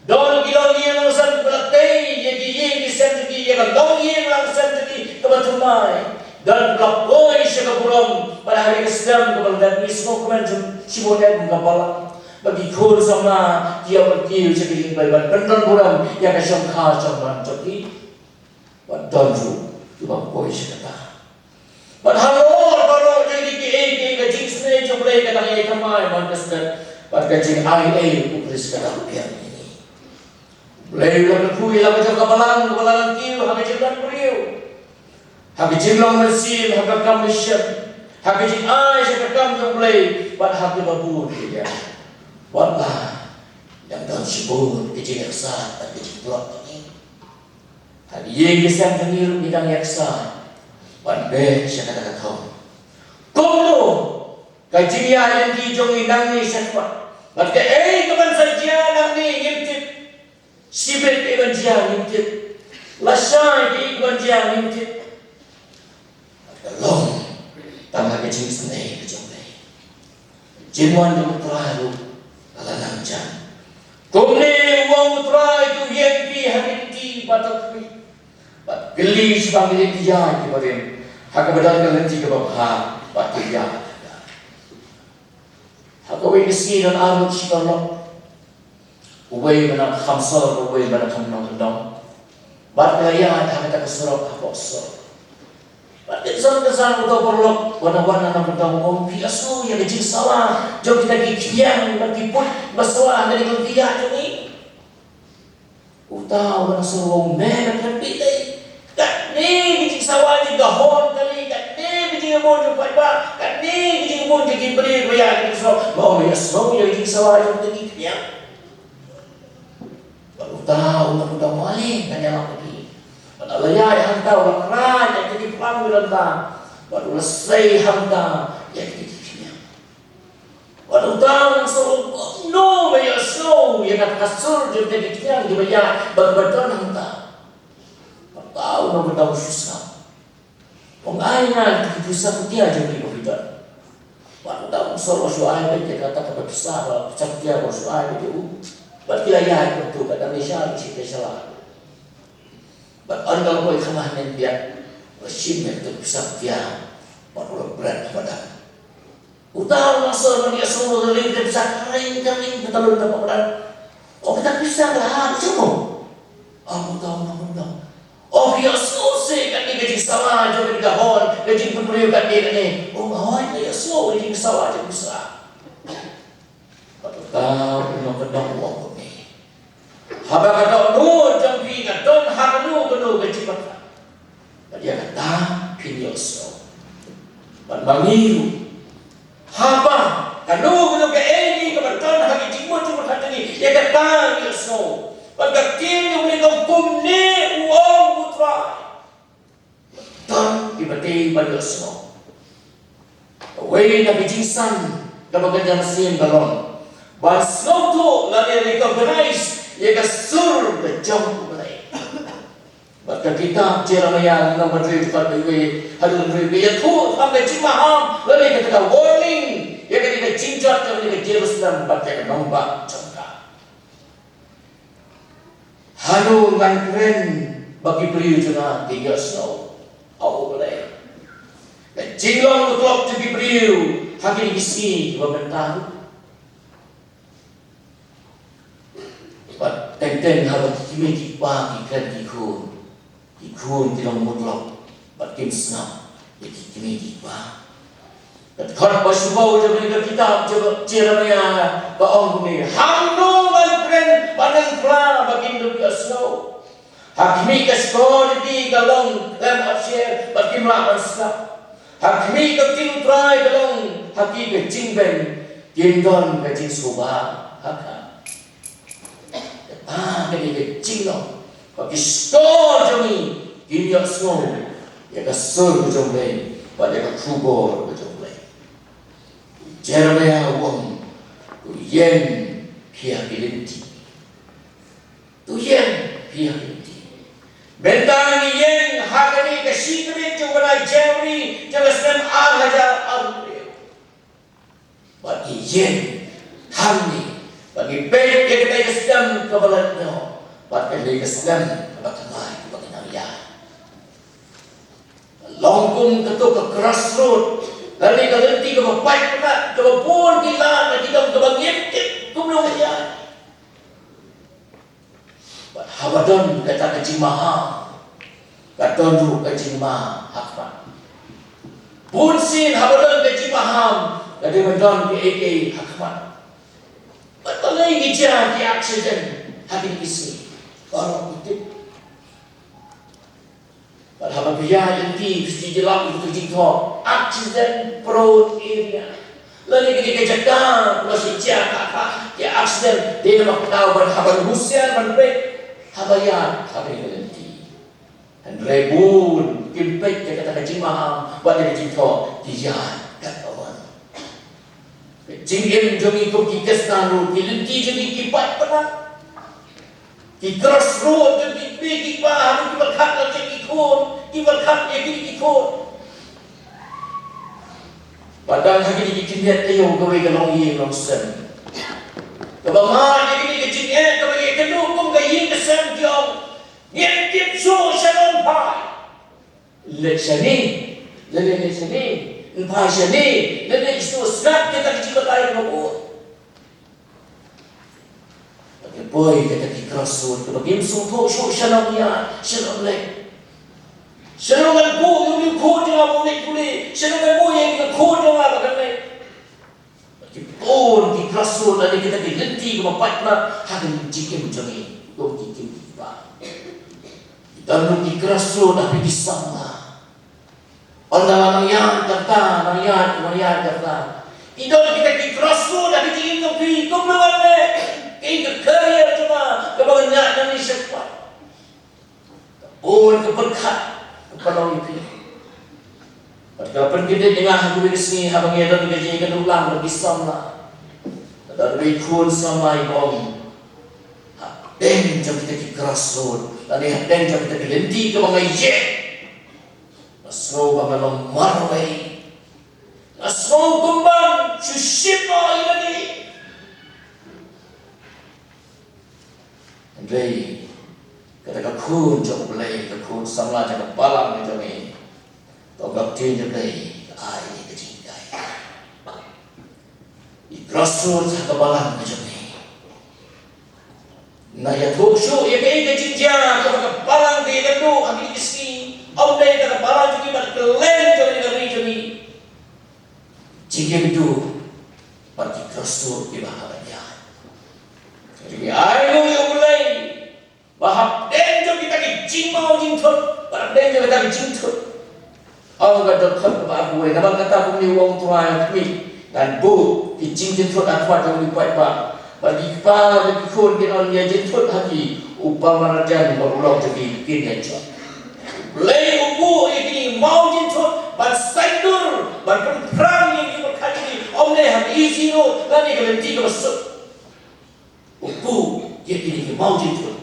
Don ki longïing longsan kiba la tei ïa ki ïing ki sem jong ki, ïa ka longïing longsan jong ki kaba thymmai. Don kiba la poi sha ka burom bad ha kane ka snem kaba la dep ngi sngewkmen shibun kum ka balang ba ki khun samla ki ïoh ban kiew sha ka ïing Blei ban pyndonkam burom ïa ka shongkha shongman jong ki. Bad don ruh kiba poi sha kata. Bad halor baroh jong kine kiei kiei ka jingisynei jong U Blei ka dang ïai thymmai man ka stet bad ka jingai ei U Khrist ka dang pdiang ïa ngi. U Blei u la kyrkhu ïa la ka jong ka balang kaba la nang kiew ha ka jingdon briew, ha ka jinglong mynsiem, ha ka kam mission, ha ka jingai sha ka kam jong U Blei bad ha kaba bun ki ïa. Wat la dang don shibun ka jingïaksaid bad ka jingtlot jong ngi. Ha ki ïing ki sem jong ngi ruh ngi dang ïaksaid ban beh sha kata ka thong. Kumno ka jingïaid lynti jong ngi nangne shakhmat bad kaei kaban sa jia nangne ngim tip. Shibit kaei ban jia ngim tip. Lashai kaei kaban jia ngim tip. Ka long tang ha ka jingisynei ka jong U Blei. Jingwan jong U Trai ruh ka la nang jan. Kumne u ong U Trai, to ïeng phi ha ki lynti bad to khmih bad kylli shaphang ki lynti ïaid kiba rim, ha kaba don ka lynti kaba bha bad ki ïaid. Ha kawei ka sngi don arngut shi paralok. Uwei ba na Khamsor, uwei ba na Khamnong Kyndong. Bad ki la ïaid ha kata ka surok hapoh sor. Bad kynsan kynsan uto u paralok ba na wan na Nong Kyndong u ong, phi ïohsngew ïa ka jingsawa jong kita ki khñiang bad ki pud ba sawa ha kane ka lynti ïaid jong ngi? Uta u ba na sor u ong, me, me kren beit lei. Katne ka jingsawa jong ka hon kali, katne ka jingïabud jong u paidbah, katne ka jingïabud jong ki briew ba ïaid ha kane ka surok, ma me ïohsngew ïa ka jingsawa jong kita ki khñiang? Bad uta u Nong Kyndong u ong, ale, ngan ïalap ïa phi. Bad la ïaid hangta u la khreh ïa kita ki phlang ki ranta bad u la sei hangta ïa kita ki khñiang. Bad uta u Nong Sor u ong, kumno me ïohsngew ïa kata ka sur jong kita ki khñiang kiba ïaid bad kiba don hangta? Bad uta u Nong Kyndong u shu sngap. Ong, ai nga ïa ki pisa kutia jong phi ba phi don. Bad uta u Nong Sor u shu ai beit ïa kata kaba pisa, ba pisa kutia ba u shu ai beit ïa u. Bad ki la ïaid kumto, bad da me sha, ki sha la. Bad ynda la poi khana hynmen biang, u la shim ïa kata ka pisa kutia bad u la bret ha madan. Uta u Nong Sor u ïohsngew u la ring ka pisa, ka ring ka ring ka talun ka madan. O, kata ka pisa ka la hap shuh. Ong uta u Nong Kyndong, o, phi ïohsngew seh katne ka jingsawa jong kane ka hon, ka jingpynbriew katne katne? Ong, hooid, nga ïohsngew ka jingsawa jong pisa. Bad uta u Nong Kyndong u ong kumne, haba ka dohnud jong phi ka don ha kano kano ka jingpyrkhat, bad ïa kata phin ïohsngew. Bad ma ngi ruh, haba kano kano kaei kaei kaba don ha ki jingmut jingpyrkhat jong ngi, ïa kata ngi ïohsngew. Bad ka ktien jong U Blei ka ong, kumne u ong U Trai. Don kiba dei ban ïohsngew. Kawei na ki jingsan kaba kynja mynsiem ka long ban sngewthuh lane recognize ïa ka sur ka jong U Blei. Bad ka kitab Jeremiah lynnong ba hynriew dkhot ba wei haduh hynriew ka ïathuh tang ka jingmaham lane kata ka warning ïa kane ka jingjot jong kane ka Jerusalem bad ïa ka nongbah jong ka. Haduh ngan kren ba ki briew jong nga kin ïohsngew, ong U Blei. Ka jinglong mutlop jong ki briew ha kine ki sngi kiba mynta. Bad teng teng haba ki kmie ki kpa ki kren ki khun, ki khun ki long mutlop bad kim sngap ïa ki kmie ki kpa. Ka dkhot ba shiphew jong kane ka kitab Jer-, Jeremiah ka ong kumne, hangno ngan kren bad ngan phla ba kin ym ïohsngew? Ha khmih, ka shkor jong ki ka long khlem ot sher bad kim lah ban sngap. Ha khmih, ka ktien U Trai ka long ha ki ka jingbeiñ, kim don ka jingsngewbha ha ka. Kata kane ka jinglong ba ki shkor jong ngi kim ïohsngew ïa ka sur jong U Blei. Bad ïa ka khubor ka jong U Blei. Jeremiah u ong, to ïeng phi ha ki lynti. To ïeng phi ha ki lynti. Mynta ngi ïeng ha kane ka shi tarik jong u bnai January jong ka snem ar hajar arphew. Bad ngi ïeng hangne, bad ngi peit ïa kane ka snem kaba la noh, bad kane ka snem kaba thymmai kaba ngi nang ïaid. Long kum kato ka crossroad, lane ka lynti kaba pait palat, kaba bun ki lad bad ki dong, kaba ngim tip kumno ban ïaid. Bad haba don kata ka jingmaham, ka don ruh ka jingma ha khmat. Bun sien haba don ka jingmaham, ka dei ban don kaei kaei ha khmat. Bad balei ngi jia ki accident ha kine ki sngi? Baroh ngi tip. Bad haba phi ïaid lynti, phi shu ïalap ïa ka jingthoh accident prone area. Lane kane ka jaka kaba shu jia ka, ka, ka accident. Dei namar kata ban haba husiar ban peit haba ïaid ha kane ka lynti. Hynrei bun kim peit ïa kata ka jingmaham bad ïa ka jingthoh, ki ïaid katba wan. Ka jingim jong ngi kum ki Khristan ruh, ki lynti jong ngi ki pait palat. Ki crossroad jong ki kmie ki kpa, ha ki pyrkhat la jong ki khun, ki pyrkhat ïa ki, ki khun. Bad tang ha kine ki khyndiat taïew kawei ka longïing longsem kaba mad ïa kine ki jingeh, kaba ïakynduh kum ka ïing ka sem, ki ong, ngin tip shuh sha nong phai. Leit shane, leit, leit shane, nong phai shane, leit, leit shuh, sngap kita ki jingbatai kaba bun. Bad ki poi kita ki crossroad kaba kim sngewthuh shuh sha nong ïaid, sha nong leit. Sha nong ngan buh ïa une u khun jong nga ba u leit pule, sha nong ngan buh ïa une u khun jong nga ba kan leit. Bad ki bun ki crossroad lane kita ki lynti kaba pait palat ha ka jingim jong ngi kum ki kmie ki kpa. Ki don ruh ki crossroad ha phi ki samla. Ynda la nang ïaid kata, nang ïaid, nang ïaid kata. Ki don kita ki crossroad ha ka jingim jong phi, kumno ngan leh, kaei ka career jong nga kaba ngan ïaid nangne shakhmat. Bun ka pyrkhat ka pynlong ïa phi. Bad ka pynkyndit ïa nga ha kawei ka sngi haba ngi don ka jingïakynduh lang bad ki samla. Ka don kawei ka khun samla ba ong, hapdeng jong kita ki crossroad lane hapdeng jong kita ki lynti kaba nga ïeng, nga sngew ba nga long marwei. Nga sngew kumban shu shim noh ïa lade. Hynrei kata ka khun jong U Blei, ka khun samla jong ka balang ka jong ngi, to ka ktien jong U Blei ka ai ïa ka jinghikai. Ki crossroad ha ka balang ka jong ngi. Nga ïathuh shuh ïa kaei ka jingjia kaba ka balang ka ïakynduh ha kine ki sngi. Ym dei ka balang jong ngi bad ka kylleng jong ngi, ka ri jong ngi. Jingim duh bad ki crossroad kiba hap ban ïaid. Ngi ai nguh ïa U Blei ba hapdeng jong kita ki jingmaw jingthut, ba hapdeng jong kita ki jingthut, ym ka dkhot kaba khuid. Namar kata kumne u ong U Trai, khmih, ngan buh ki jingjynthut ha khmat jong ki paidbah, bad ki kpa bad ki khun kin ïoh jingthut ha ki. U Bamarajan bad u lok jong ki kin ïa jot. Blei u buh ïa kine ki maw jingthut ban saiñdur, ban pynphrang ïa ki pyrkhat jong ki. Ym dei ha ka easy road lane ka lynti kaba suk. U buh ïa kine ki maw jingthut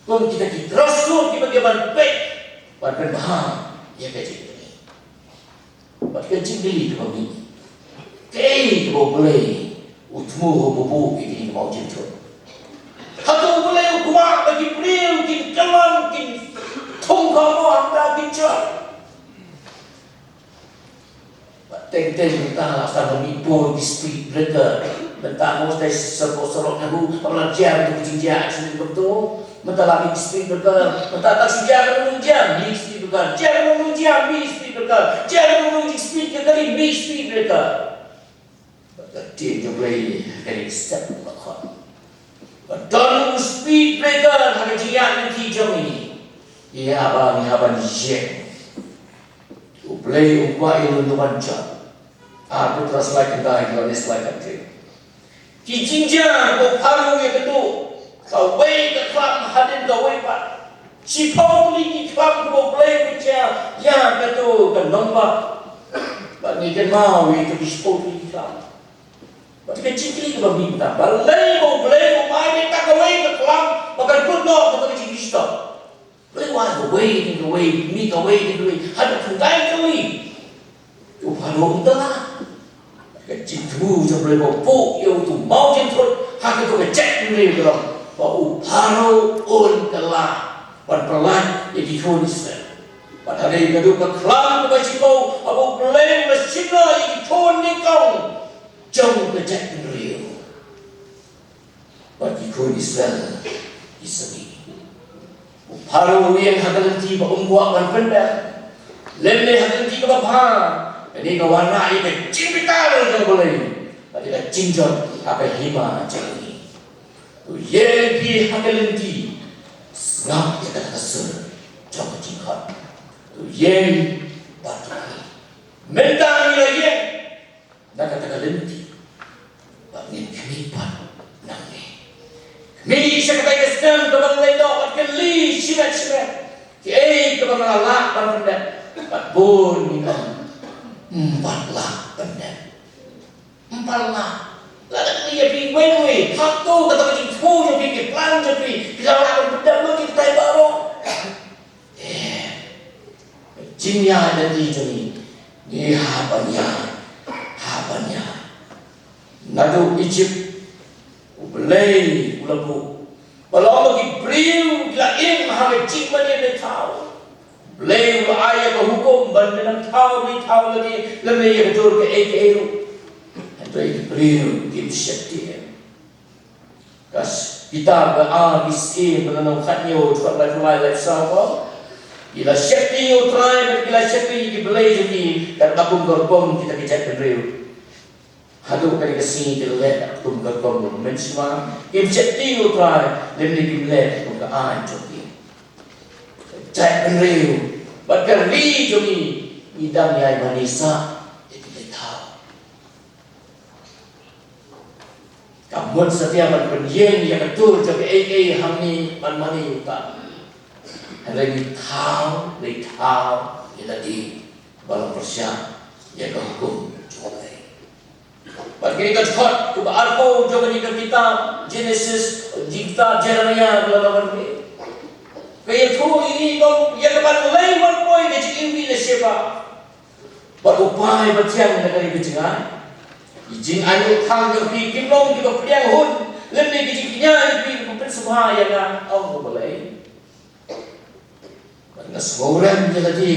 kum kita ki crossroad kiba ngi ban peit ban pynbha ïa ka jingim. Bad ka jingkylli kaba mih, kaei kaba U Blei u thmu ha u buh ïa kine ki maw jingthut? Hato U Blei u kwah ba ki briew kin kyllon, kin thung khawnoh hangta kin jot? Bad teng teng mynta la sdang ban mih bun ki speed breaker. Mynta mo sdei surok surok ngan hu, haba la jia mynta ki jingjia accident kumto. Mynta la mih ki speed breaker. Mynta tang shu jia kano kano jia mih speed breaker. Jia kano kano jia mih speed breaker. Jia kano kano jing speed ka kali mih speed breaker. Bad ka ktien jong U Blei ha kane ka step ba khot, ba don u speed breaker ha ka jingïaid lynti jong ngi. Ïa ba ngi hap ban ïeng. U Blei u kwah ïa u ban jot. Ar Petros lai khyndai, Ïoannis lai khathynriew. Ki jingjia kiba u Pharaoh u ïakynduh, kawei ka khlam hadien kawei pat. Shiphew tylli ki khlam kiba U Blei u jia ïa kato ka nongbah. Ngi kynmaw ïa kito ki shiphew tylli ki khlam. Bad ka jingkylli kaba mih mynta, balei ba U Blei u ai ïa kata kawei ka khlam ba kan kut noh kata ka jingkyrkhu? Balei u ai kawei ne kawei, mih kawei ne kawei, haduh khyndai tylli? U Pharaoh un kylla. Ka jingthmu jong U Blei ba u buh ïa uto u mawjynthut ha kato ka jaitbynriew ka long ba u Pharaoh un kylla ban pyllait ïa ki khun Israel. Bad hynrei naduh ka khlam kaba shiphew, haba U Blei u la shim noh ïa ki khun nyngkong jong ka jaitbynriew. Bad ki khun Israel ki sangeh. U Pharaoh u ïeng ha ka lynti ba um kwah ban pyndep, lymne ha ka lynti kaba bha. Kane ka wanrah ïa ka jingbitar jong U Blei bad ïa ka jingjot ha ka hima jong ngi. To ïeng phi ha ka lynti, sngap ïa kata ka sur jong ka jingkhot. To ïeng bad to khie. Mynta ngi la ïeng na kata ka lynti, bad ngin khmih pat nangne. Khmih sha kata ka snem kaba la leit noh bad kylli shimet shimet kiei kaba nga la lah ban pyndep. Bad bun ngin ong, ym pat lah pyndep. Ym pat lah. Lada kylli ïa phi iwei iwei, hato kata ka jingthmu jong phi, ki plan jong phi, phi la lah ban pyndep lut ïa kitai baroh? Eh, ka jingïaid lynti jong ngi, ngi hap ban ïaid, hap ban ïaid. Naduh Egypt U Blei u la buh, ba la ong ba ki briew ki la im ha ka jingmane blei thaw. U Blei u la ai ïa ka hukum ban pynang thaw blei thaw lade, lymne ïa ka dur kaei kaei ruh. Hynrei ki briew kim sheptieng. Ka kitab ka Ar Bad Ki Syiem, ka lynnong khathynñiew, dkhot laiphew lai, laiphew saw ka ong, ki la sheptieng ïa U Trai bad ki la sheptieng ïa ki blei jong ki, katba kum ka rukom kita ki jaitbynriew. Haduh kane ka sngi ki la leh kum ka rukom u mynshuwa, kim sheptieng ïa U Trai, lymne kim leh kum ka aiñ jong ki. Jaitbynriew bad ka ri jong ngi, ngi dang ïai mane sah ïa ki blei thaw. Ka mut satia ban pynïeng ïa ka tur jong kaei kaei hangne ban mane ïa ka. Hynrei ngi thaw, ngi thaw ïa lade ba long pyrshah ïa ka hukum jong U Blei. Bad kane ka dkhot kaba arphew jong kane ka kitab Genesis, kitab Jeremiah, ka la ong, ka ïathuh ïa ngi kum ïa kaban leit wan poi ka jingim phi na Sheba. Bad u pai ba thiang na kane ka jingaiñ. Ki jingaiñ u thang jong phi kim long kiba pdiang hun, lymne ki jingkñia jong phi kiba pynsngewbha ïa nga, ong U Blei. Bad nga sngewrem ïa lade,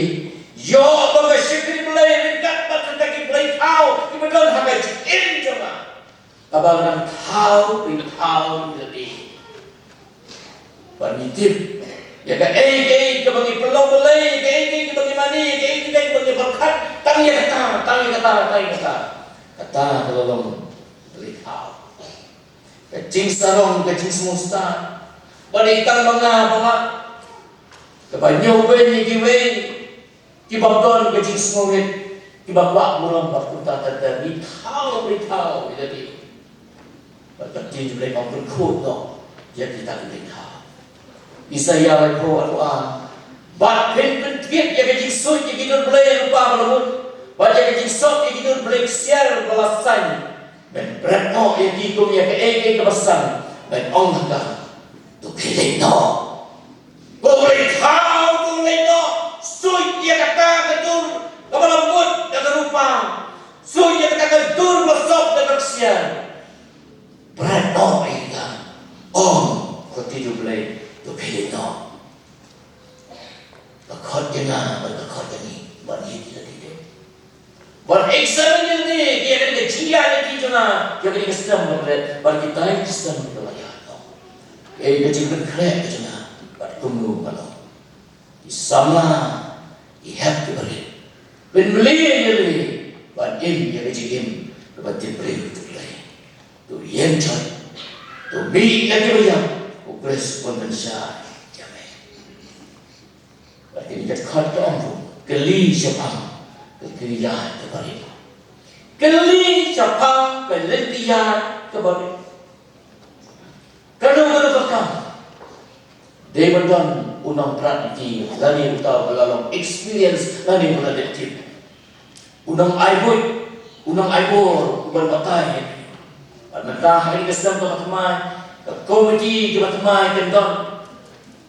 ïoh ba nga shakri Blei ryngkat bad ryngkat ki blei thaw kiba don ha ka jingim jong nga. Kaba nga dang thaw, phi thaw ïa lade. Bad ngi tip ïa kaei kaei kaba ngi pynlong balei, ïa kaei kaei kaba ngi mane, ïa kaei kaei kaba ngi pyrkhat, tang ïa kata, tang ïa kata, tang ïa kata. Kata ka la long blei thaw. Ka jingsarong, ka jingsngewstad. Bad dei tang ma nga ba nga, kaba ñiewbeiñ ïa kiwei kiba don ka jingsngewrit, kiba kwah burom bad kumta ter ter, ngi thaw, ngi thaw ïa lade. Bad ka ktien jong U Blei ka ong, pynkhuid noh ïa kita ki blei thaw. Isaïah laiphew arphew ar. Bad phin pyntngit ïa ka jingsuit ïa ki dur blei rupa ba la mut, bad ïa ka jingsop ïa ki dur blei ksiar ba la saiñ. Men bret noh ïa ki kum ïa kaei kaei kaba san, men ong ha ka, to khie leit noh. Ko blei thaw, to leit noh, suit ïa kata ka dur kaba la mut da ka rupa, suit ïa kata ka dur ba sop da ka ksiar. Bret noh ïa kita. Ong, ko ktien U Blei, to khie leit noh. Ka khot ïa nga bad ka khot ïa ngi ban ïeit ïa lade. Ban examine ïa lade, ïa kane ka jingïaid lynti jong nga, ïa kane ka snem ba la dep, bad kita ki snem ba la ïaid noh. Ïa ka jingpynkhreh ka jong nga bad kumno nga long. Ki samla, ki hep ki barit, pynmlien ïa lade ban im ïa ka jingim kaba tip briew tip Blei. To ïeng jot, to mih na kiba ïap, U Khrist un pynshai ïa me. Bad kane ka dkhot ka ong ruh, kylli shaphang ka lynti ïaid kaba rit. Kylli shaphang ka lynti ïaid kaba rit. Kano kano ka kam, dei ban don u nongpyrkhat lynti lane uta uba la long experience lane uba la dep tip. U nongai buit, u nongai bor, u ban batai. Bad mynta ha kane ka snem kaba thymmai, ka komiti kaba thymmai kan don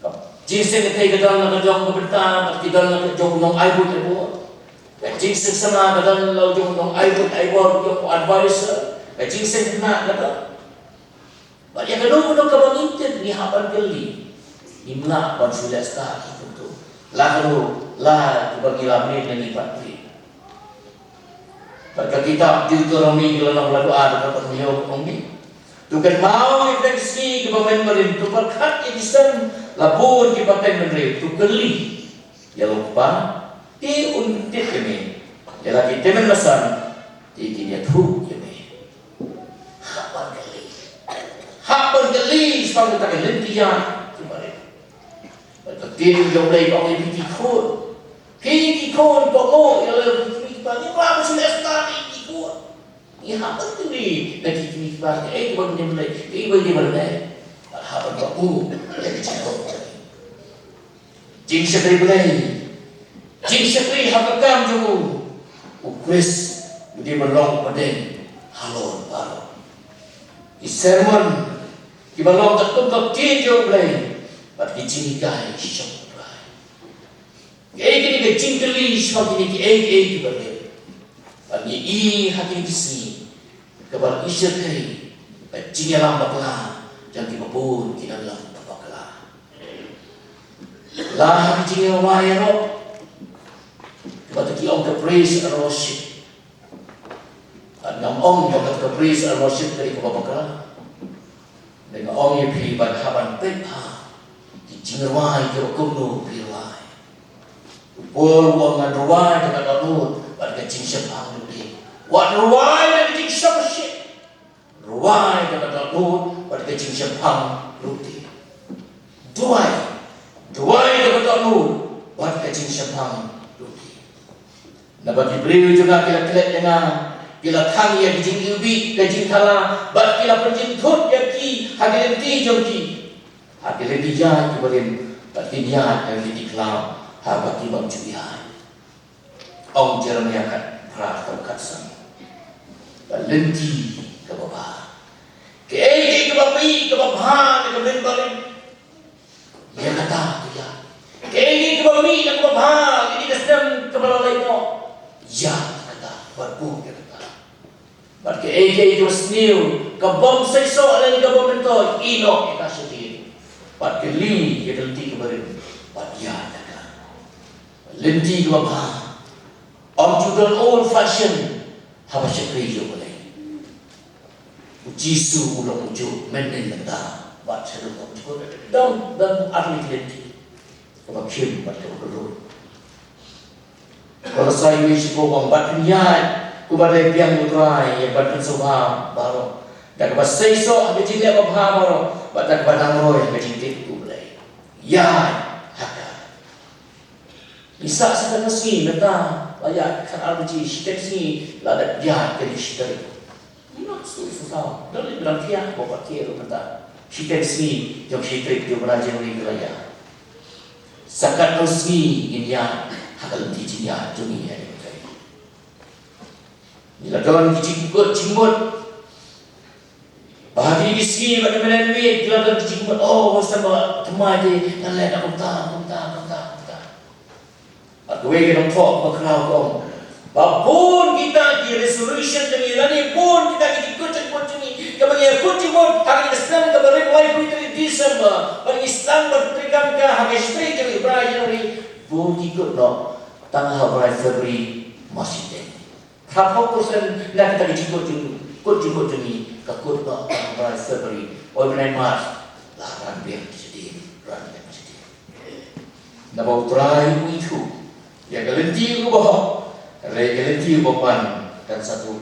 ka jingseng kynthei ka don la ka jong ka bynta, bad ki don la ka jong u nongai buit ai bor. Ka jingseng samla ka don la u jong u nongai buit ai bor, u jong u advisor. Ka jingseng khynnah ka don. Bad ïa kano kano kaba ngim tip ngi hap ban kylli. Ngim lah ban shu leh stad kumto. La kano la kiba ngi la mih na ngi pat phi. Bad ka kitab Deuteronomy ka lynnong ba la dua dkhot hynñiew ka ong ngi. To kynmaw ïa ki sngi kiba mynbarim, to pyrkhat ïa ki snem la bun ki pateng bynriew, to kylli ïa la u kpa, te un tip ïa me. Ïa la ki tymmen basan, te kin ïathuh ïa me. Hap ban kylli. Hap ban kylli shaphang kata ka lynti ïaid kiba rit. Bad ka ktien jong U Blei ka ong ïa phi ki khun. Phi ki khun, kohnguh ïa la ki kmie ki kpa, ngim lah ban shu leh stad ïa ki khun. Ngi hap ban kylli na ki kmie ki kpa, kaei kaba ngin leh, kaei ba ngin leh. Bad hap ban kohnguh ïa ka jingkohnguh. Jingshakri Blei. Jingshakri ha ka kam jong u. U Khrist u dei ban long pdeng halor baroh. Ki sermon kiba long katkum ka ktien jong U Blei bad ki jinghikai shong U Trai. Kaei kane ka jingkylli shaphang kine kiei kiei kiba rit. Bad ngi i ha kine ki sngi kaba la shyrkhei ka jingïalam bakla jong kiba bun ki nongïalam bakla. La ha ka jingïarwai ïaroh kaba ki ong ka praise and worship. Bad ngam ong ba ka praise and worship ka dei kaba bakla. Te nga ong ïa phi ba hap ban peit ha ki jingrwai kiba kumno phi rwai. U Paul u ong ngan rwai da ka dohnud bad ka jingshemphang ruh te. Wat rwai da ka jingshemphang. Rwai da ka dohnud bad ka jingshemphang ruh te. Duwai. Duwai da ka dohnud bad ka jingshemphang ruh te. Naba ki briew jong nga ki la klet ïa nga, ki la thang ïa ka jingiwbih ka jingkhala, bad ki la pynjynthut ïa ki ha ki lynti jong ki. Ha ki lynti ïaid kiba rim, bad kin ïaid ha ki lynti khlaw, haba ki bym ju ïaid. Ong Jeremaïah khatphra dkhot khatsan. Ka lynti kaba bha. Kaei kaei kaba mih kaba bha na ka mynbarim, ïa kata to ïaid. Kaei kaei kaba mih na kaba bha, kane ka snem kaba la leit noh, ïaid ïa kata, bad buh ïa kata. Bad kaei kaei kaba sniew, ka bym seisoh lane ka bym myntoi, ïehnoh ïa ka shadien. Bad kylli ïa ka lynti kaba rim, bad ïaid ïa ka. Lynti kaba bha. Ym ju don old fashion haba shakri ïa U Blei. U Jisu u long u juh mynnin mynta bad shaduh ka jingkut. Dang dang ar lynti. Kaba khim bad kaba kylluid. Kolosai wei shiphew ong bad phin ïaid kumba dei biang U Trai, ïa bad pynsngewbha baroh da kaba seisoh ha ka jingleh babha baroh bad da kaba nang roi ha ka jingtip U Blei. Ïaid ha ka Ngi sah sa katno sngi mynta, la ïaid khatar baje, shiteng sngi la dep ïaid kane shi tarik. Ngi nang sngewthuh, dang leit ba dang thiah, ba pat thiah ruh mynta. Shiteng sngi jong shi tarik jong u bnai January ka la ïaid. Sa katno sngi ngin ïaid ha ka lynti jingïaid jong ngi ha kane ka tarik. Ngi la don ki jingkut jingmut. Ba ha kine ki sngi ba ki mane miet ki la don ki jingmut, oh, sa ba thymmai te ngan leh na kumta, kumta, kumta, kumta. Bad kawei ka nongthoh ba khraw ka ong, ba bun kita ki resolution jong ngi lane bun kita ki jingkut jingmut jong ngi kaba ngi kut jingmut ha kane ka snem kaba rim, laiphew tarik December, ba ngi sdang ban treikam ka ha ka shi tarik jong u bnai January, bun ki kut noh tang ha u bnai February mar shiteng. Hynriew percent na kita ki jingkut jing, kut jingkut jong ngi ka kut noh tang ha u bnai February. Oi, bnai March la ran biang shadien, ran biang shadien. Naba U Trai u ithuh ïa ka lynti kaba hok, hynrei ka lynti kaba pan kan sa tuh.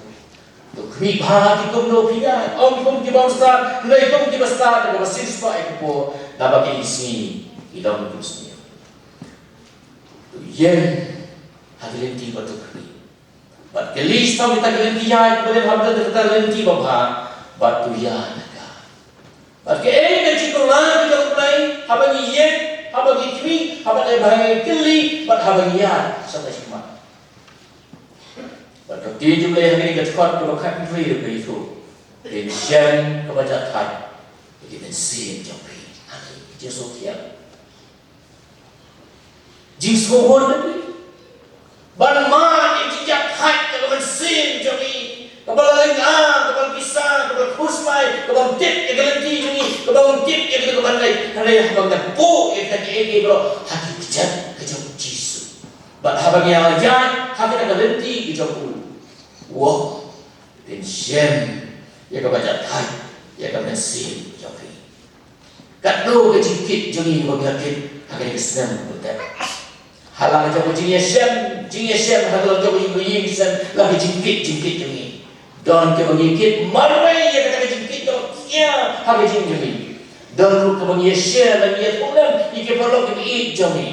To khmih bha ki kumno phi ïaid, ym kum kiba stad, hynrei kum kiba stad, kaba sngewspah ïa ka por, naba kine ki sngi ki long kum sniew. To ïeng ha ki lynti ba to khmih. Bad kylli shaphang kita ki lynti ïaid kiba rim, hap don kita ki lynti babha, bad to ïaid ha ka. Bad kaei ka jingkular ka jong U Blei, haba ngi ïeng, haba ngi khmih, haba ngi bha ngi kylli, bad haba ngi ïaid sha ka jingmut. Ka ktien jong U Blei ha kane ka dkhot kaba khathynriew ka ïathuh, phin shem kaba jahthait ïa ki mynsiem jong phi. Ha kane ka jingsngewthiah, jingsngewhun na phi ban mad ïa ki jingïakhun ïa ka mynsiem jong ngi, kaba la lynga, kaba la pisa, kaba la khuslai, kaba ym tip ïa ka lynti jong ngi, kaba ym tip ïa ka, kaba ngi, hynrei haba ngi buh ïa kita kiei kiei baroh ha ki kjat ka jong U Jisu, bad haba ngi ïaid ha kita ki lynti ki jong U, wow, phin shem ïa kaba jahthait ïa ka mynsiem jong phi. Katno ka jingkit jong ngi ba ngi la kit ha kane ka snem ba dep. Ha la ka jong ka jingïashem, jingïashem, ha la ka jong ka jingïashem, la ka jingkit, jingkit jong ngi. Don kiba ngi kit marwei ïa kata ka jingkit kaba khia ha ka jingim jong ngi. Don ruh kaba ngi ïashare, la ngi ïathuh lem ïa ki paralok kiba ïeit jong ngi.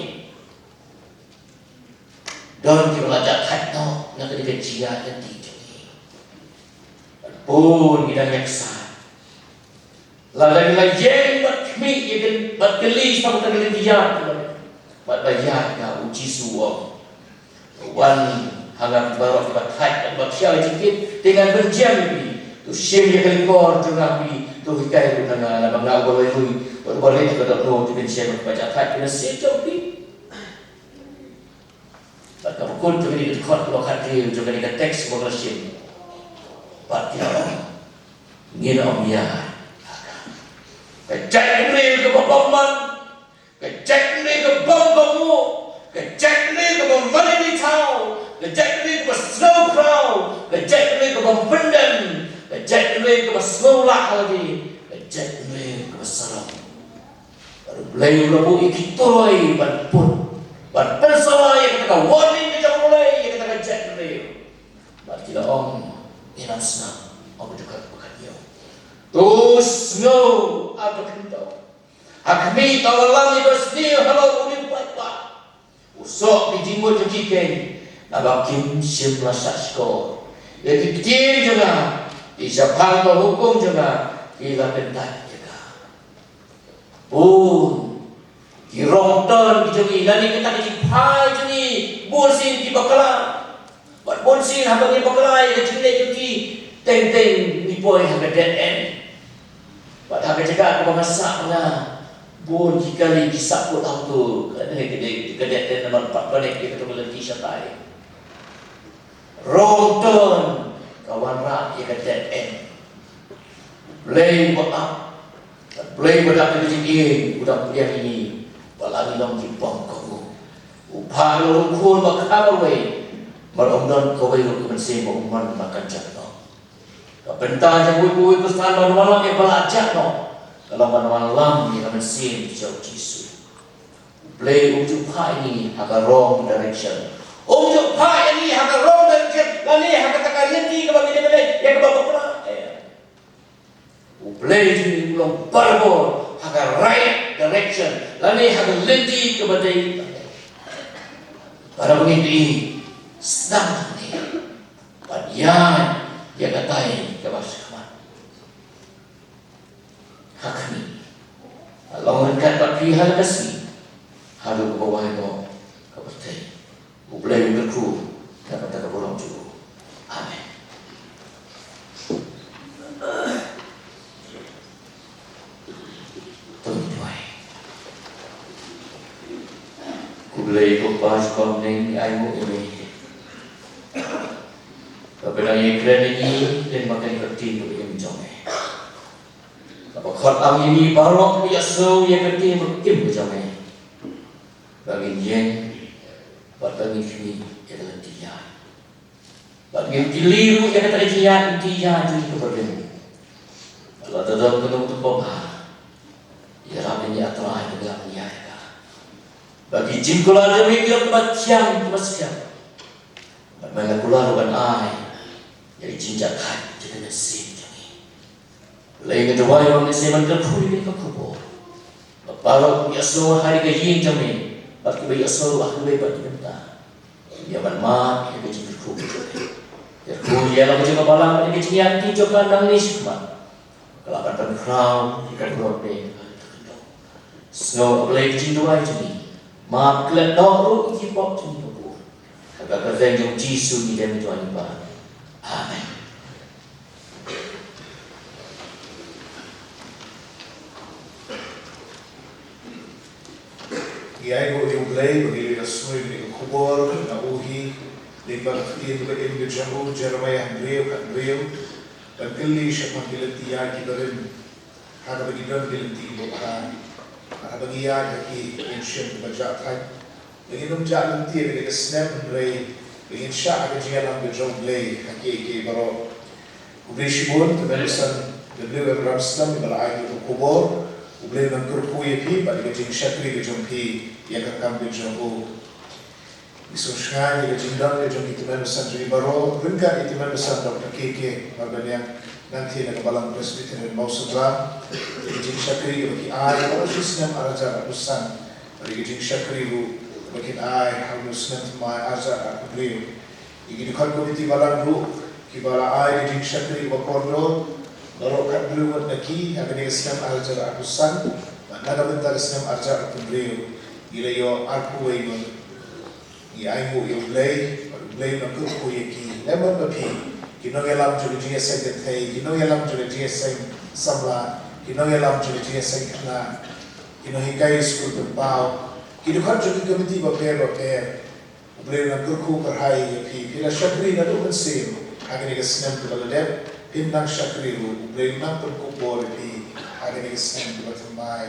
Don kiba la jahthait noh na kane ka jingïaid lynti jong ngi. Bun ngi dang ïaksaid. Lada ngi la ïeng bad khmih ïa ka, bad kylli shaphang kata ka lynti ïaid, bad ba ïaid nga, U Jisu u ong, wan ha nga phi baroh kiba thait bad ba khia ka jingkit, te ngan pynjem ïa phi. To shim ïa ka lykor jong nga phi, to hikai ruh na nga, namar nga uba loi lui bad uba rit ha ka dohnud. To phin shem ïa kaba jahthait ka mynsiem jong phi. Bad kaba kut jong kane ka dkhot kaba khathynriew jong kane ka teks ba ngi la shim, bad ki la ong, ngin ym ïaid ha ka. Ka jaitbynriew kaba bymman, ka jaitbynriew kaba bymkohnguh, ka jaitbynriew kaba mane mane thaw, ka jaitbynriew kaba sngewkhraw, ka jaitbynriew kaba pyndem, ka jaitbynriew kaba sngew lah ha lade, ka jaitbynriew kaba sarong. Bad U Blei u la buh ïa ki turoi ban put, ban pynsawa ïa kata ka warning ka jong U Blei ïa kata ka jaitbynriew. Bad ki la ong, ngin ym sngew, ong ka dkhot ba khathynñiew. To sngew, ah, to khyndew. Ha khmih, to wallam ïa ka sniew halor une u paidbah. U soh ki jingmut jong ki keiñ, naba kim shym la shahshkor ïa ki ktien jong nga, ki shaphang ka hukum jong nga ki la kyntait ïa ka. Bun ki wrong turn ki jong ngi, lane kata ka jingphai jong ngi, bun sien ki bakla. Bad bun sien haba ngi bakla ïa ka jingleh jong ki, teng teng ngi poi ha ka dead end. Bad ha ka jaka kaba nga sah nga, bun ki kali ki sahkut ha uto, ka dei ka dei ka dead end namar pat connect ïa kato ka lynti shatai. Wrong turn ka wanrah ïa ka dead end. Blei ba ap, Blei ba dap da ka jingïeit u dang pdiang ïa ngi, ba la ngi long ki bymkohnguh. U phah ïa u khun ba kha marwei, bad ym don kawei ruh ka mynsiem ba u mon ba kan jah noh. Ka bynta jong uwei pa uwei u Khristan ban wallam ïa ba la jah noh ka long ban wallam ïa ka mynsiem jong U Jisu. U Blei um ju phah ïa ngi ha ka wrong direction. Um ju phah ïa ngi ha ka wrong direction lane ha kata ka lynti kaba ngi dei ban leit ïa kaba bakla. U Blei jong ngi u long barabor ha ka right direction lane ha ka lynti kaba dei. Para bangeit, sdang hangne bad ïaid ïa katai kaba shakhmat. Ha khmih, ha long ryngkat bad phi ha kane ka sngi haduh kaba wai noh ka pyrthei. U Blei un kyrkhu na ka bynta ka burom jong u. Amen. To ngin duwai. Ko Blei ko Kpa jong ngi, ngi ainguh ïa me ba phi dang ïakren ïa ngi lyngba kane ka ktien kaba im jong me. Kaba khot ïa ngi baroh ban ïasngew ïa ka ktien kaba im jong me, ba ngin ïeng bad ba ngin khmih ïa ka lynti ïaid. Bad ngin kylli ruh ïa kata ka jingïaid lynti ïaid jong ngi kaba rim. Lada don kano kano kaba bha, ïarap ïa ngi, A Trai, ba ngin ïaid ïa ka. Ba ki jingkular jong ngi ki long kiba thiang, kiba skhem. Bad me la kular ruh ban ai ïa ka jingjahthait jong ka mynsiem jong ngi. Blei, nga duwai ba me sngewbha ban kyrkhu ïa kane ka khubor. Ba baroh kiba ïasngew ha kane ka ïing jong me bad kiba ïasngew ha kiwei pat ki bynta, ïa ban mad ïa ka jingkyrkhu ka jong me. Kyrkhu ïa la ka jong ka balang bad ïa ka jingïaid lynti jong ka nangne shakhmat. Ka la ban pynkhraw ïa ka burom jong me ha kane ka khyndew. Sngew, A Blei, ka jingduwai jong ngi. Map klet noh ruh ïa ki pop jong ngi ba bun. Ha ka kyrteng jong U Jisu ngi duwai, ngi pan. Ïa u Blei ba ngi la ïohsngew ïa kane ka khubor na u hi lyngba ka ktien kaba im ka jong u, Jeremaïah hynriew, khathynriew. Ban kylli shaphang ki lynti ïaid kiba rim, ha kaba ngi don ki lynti kiba bha, ha kaba ngi ïaid ha ki, ngin shem kiba jah thait. Ba ngin ym jah lynti ha kane ka snem, hynrei ba ngin shah ha ka jingïalam ka jong u Blei ha kiei kiei baroh. Khublei shibun, Tymmen Basan W M Ramslam, ba la ai ïa ka khubor. U Blei un nang kyrkhu ïa phi bad ïa ka jingshakri ka jong phi ïa ka kam ka jong u. Ngi sngewsynei ïa ka jingdon ka jong ki Tymmen Basan jong ngi baroh, ryngkat ïa i Tymmen Basan Doctor K K Marbaniang, nangtei na ka Balang Presbyterian Mawsynram, ïa ka jingshakri kaba ki ai baroh shi snem ar hajar arphew san, bad ïa ka jingshakri ruh ba kin ai ha une u snem thymmai ar hajar arphew hynriew. Ïa ki dkhot komiti balang ruh kiba la ai ka jingshakri kaba kordor, baroh khathynriew ngut na ki ha kane ka snem ar hajar arphew san bad na ka bynta ka snem ar hajar arphew hynriew, ngi la ïoh arphew wei ngut. Ngi ainguh ïa u Blei bad u Blei un nang kyrkhu ïa ki. Lehbeiñ ba phi, ki nongïalam jong ka jingïaseng kynthei, ki nongïalam jong ka jingïaseng samla, ki nongïalam jong ka jingïaseng khynnah, ki nonghikai skul pynpaw, ki dkhot jong ki komiti bapher bapher. U Blei un nang kyrkhu kyrhai ïa phi. Phi la shakri naduh mynsiem ha kane ka snem kaba la dep, phin nang shakri ruh. U Blei un nang pynkup bor ïa phi ha kane ka snem kaba thymmai.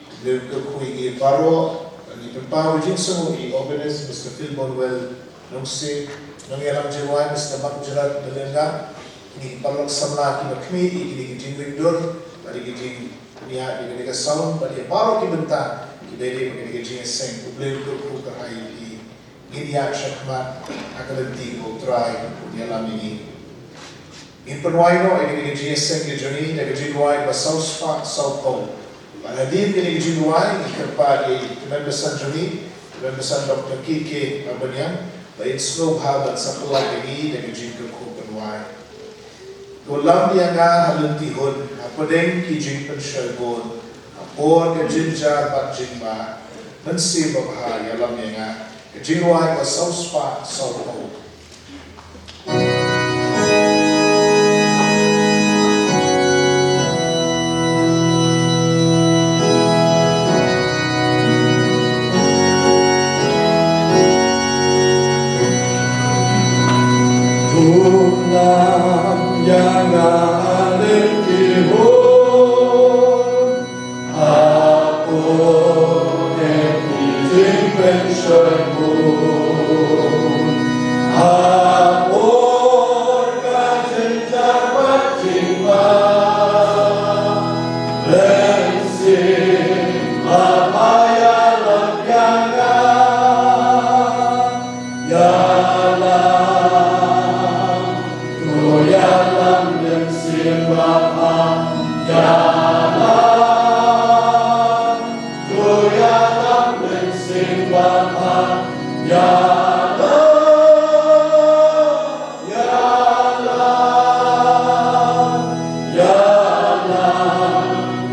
U Blei un kyrkhu ïa ngi baroh. Ngi pynpaw ka jingsngewnguh ïa i Organist Mister Philbonwell Nongsiej, nongïalam jingrwai Mister Mark Gerard Dlengah, ïa ki paralok samla kiba khmih ïa kine ki jingringdur bad ïa ki jing Ngi ïa, ïa kane ka sound bad ïa baroh ki bynta kiba ïadei bad kane ka jingïaseng. U Blei un kyrkhu kyrhai ïa phi. Ngin ïa shakmat ha ka lynti kaba U Trai un ïalam ïa ngi. Ngin pynwai noh ïa kane ka jingïaseng ka jong ngi da ka jingrwai ba saw spah saw phew. Bad hadien kane ka jingrwai ngi kyrpad ïa i Tymmen Basan jong ngi, Tymmen Basan Doctor K K Marbaniang, ba in sngewbha ban sa pynlait ïa ngi da ka jingkyrkhu pynwai. To lam ïa nga ha lynti hun, hapdeng ki jingpynshoi bun, ha por ka jynjar bad jingma, Mynsiem Bakhuid ïalam ïa nga, ka jingrwai ba saw spah saw phew. To lam ïa nga ha lynti hun, ha por ki jingpynshoi bun, ha por ka jynjar bad jingma, Mynsiem Bakhuid ïalam ïa nga. Ïalam, to ïalam Mynsiem Bakhuid, ïalam, to ïalam Mynsiem Bakhuid, ïalam, ïalam, ïalam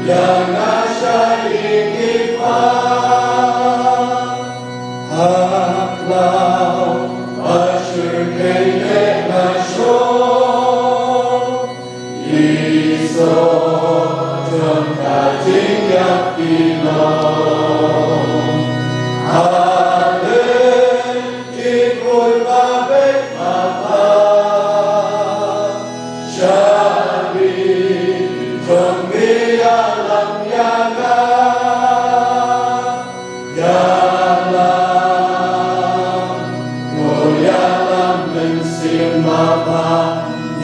ïa nga sha ïing i pa. Ha khlaw ba shyrkhei leh nga shong, Isor jong ka jingïap ki long. Haleluya. Ki kut ba beit ba bha, sha ri jong me ïalam ïa nga. Ïalam, to ïalam Mynsiem Bakhuid,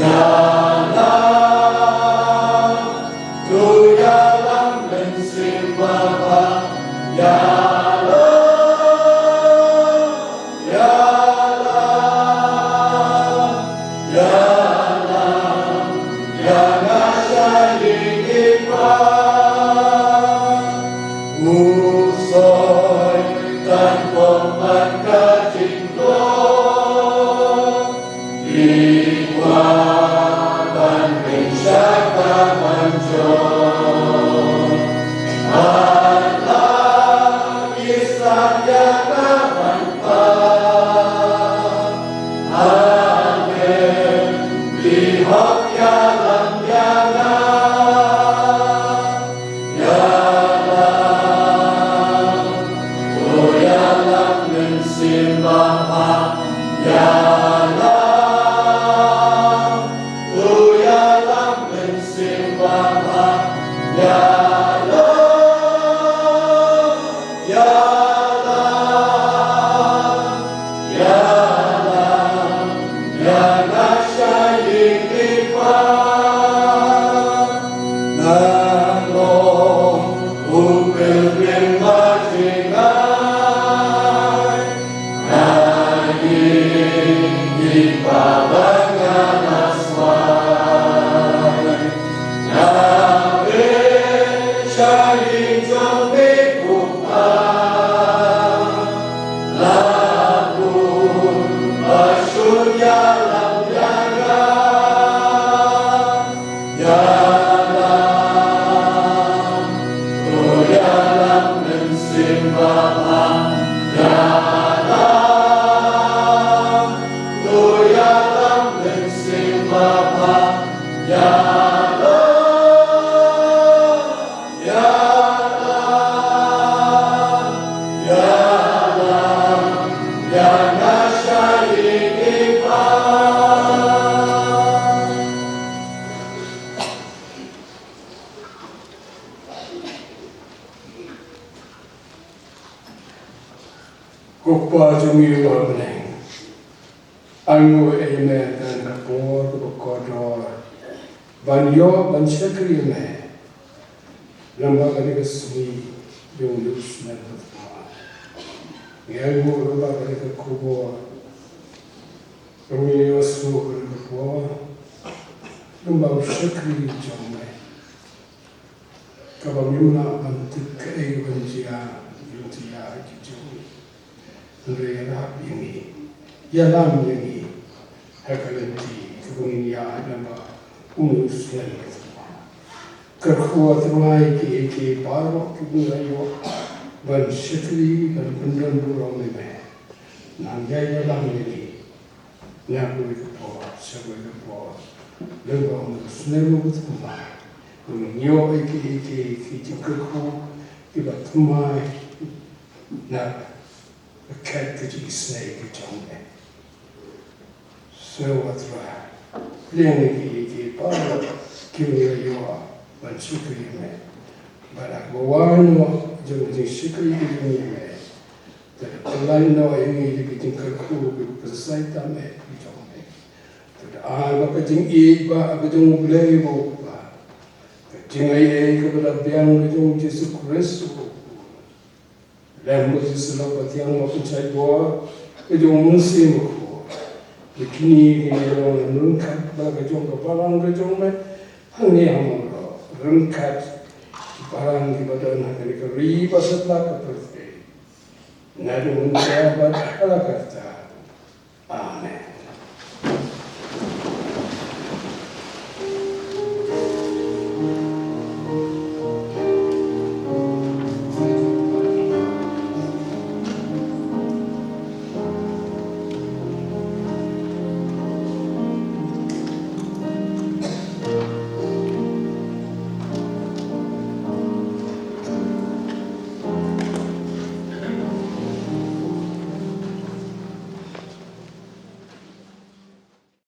ïalam. To ïalam Mynsiem Bakhuid, ïalam, ïalam, ïalam ïa nga sha ïing i pa. U Soitan pop man ka jingtlot, i kwah ban ring sha ka ban jot. Bad la ki sat ïa ka ban pat, hynrei ki hok ïalam ïa nga. Ïalam, Ko Kpa jong ngi uba ha bneng, ainguh ïa me da kane ka por kaba kordor ban ïoh ban shakri ïa me lyngba kane ka sngi jong u snem ba thymmai. Ngi ainguh lyngba kane ka khubor ba ngi ïohsngew kane ka por lyngba u shakri jong me, kaba ngim lah ban tip kaei ban jia ïa ki jong ngi. Hynrei ïarap ïa ngi, ïalam ïa ngi ha ka lynti kaba ngin ïaid lyngba une u snem. Kyrkhu, A Trai, kiei kiei baroh kiba ngi la ïoh ban shakri ban pyndonburom ïa me. Nang ïa ïalam ïa ngi na kawei ka por sha kawei ka por lyngba une u snem uba thymmai. Ngin ïoh ïa kiei kiei ki jingkyrkhu kiba thymmai na ka khet ka jingisynei ka jong me. Sngew, A Trai, pdiang ïa kiei kiei baroh kiba ngi la ïoh ban shakri ïa me. Bad ha kaba wan noh jong ka jingshakri ka jong ngi ïa me, to da pyllait noh ïa ngi da ki jingkyrkhu kiba pynshai tam eh ki jong me. To da ai ba ka jingïeit ba ka jong U Blei uba U Kpa, ka jingaiei kaba la biang ka jong U Jisu Khrist uba U Khun, lem bad ka jingsyllok ba thiang ba pynshait bor ka jong U Mynsiem Bakhuid, ba kine kin ïalong ryngkat bad la ka jong ka balang ka jong me hangne ha Mawlong, ryngkat ki balang kiba don ha kane ka ri ba satlak ka pyrthei, naduh mynta bad ha la karta.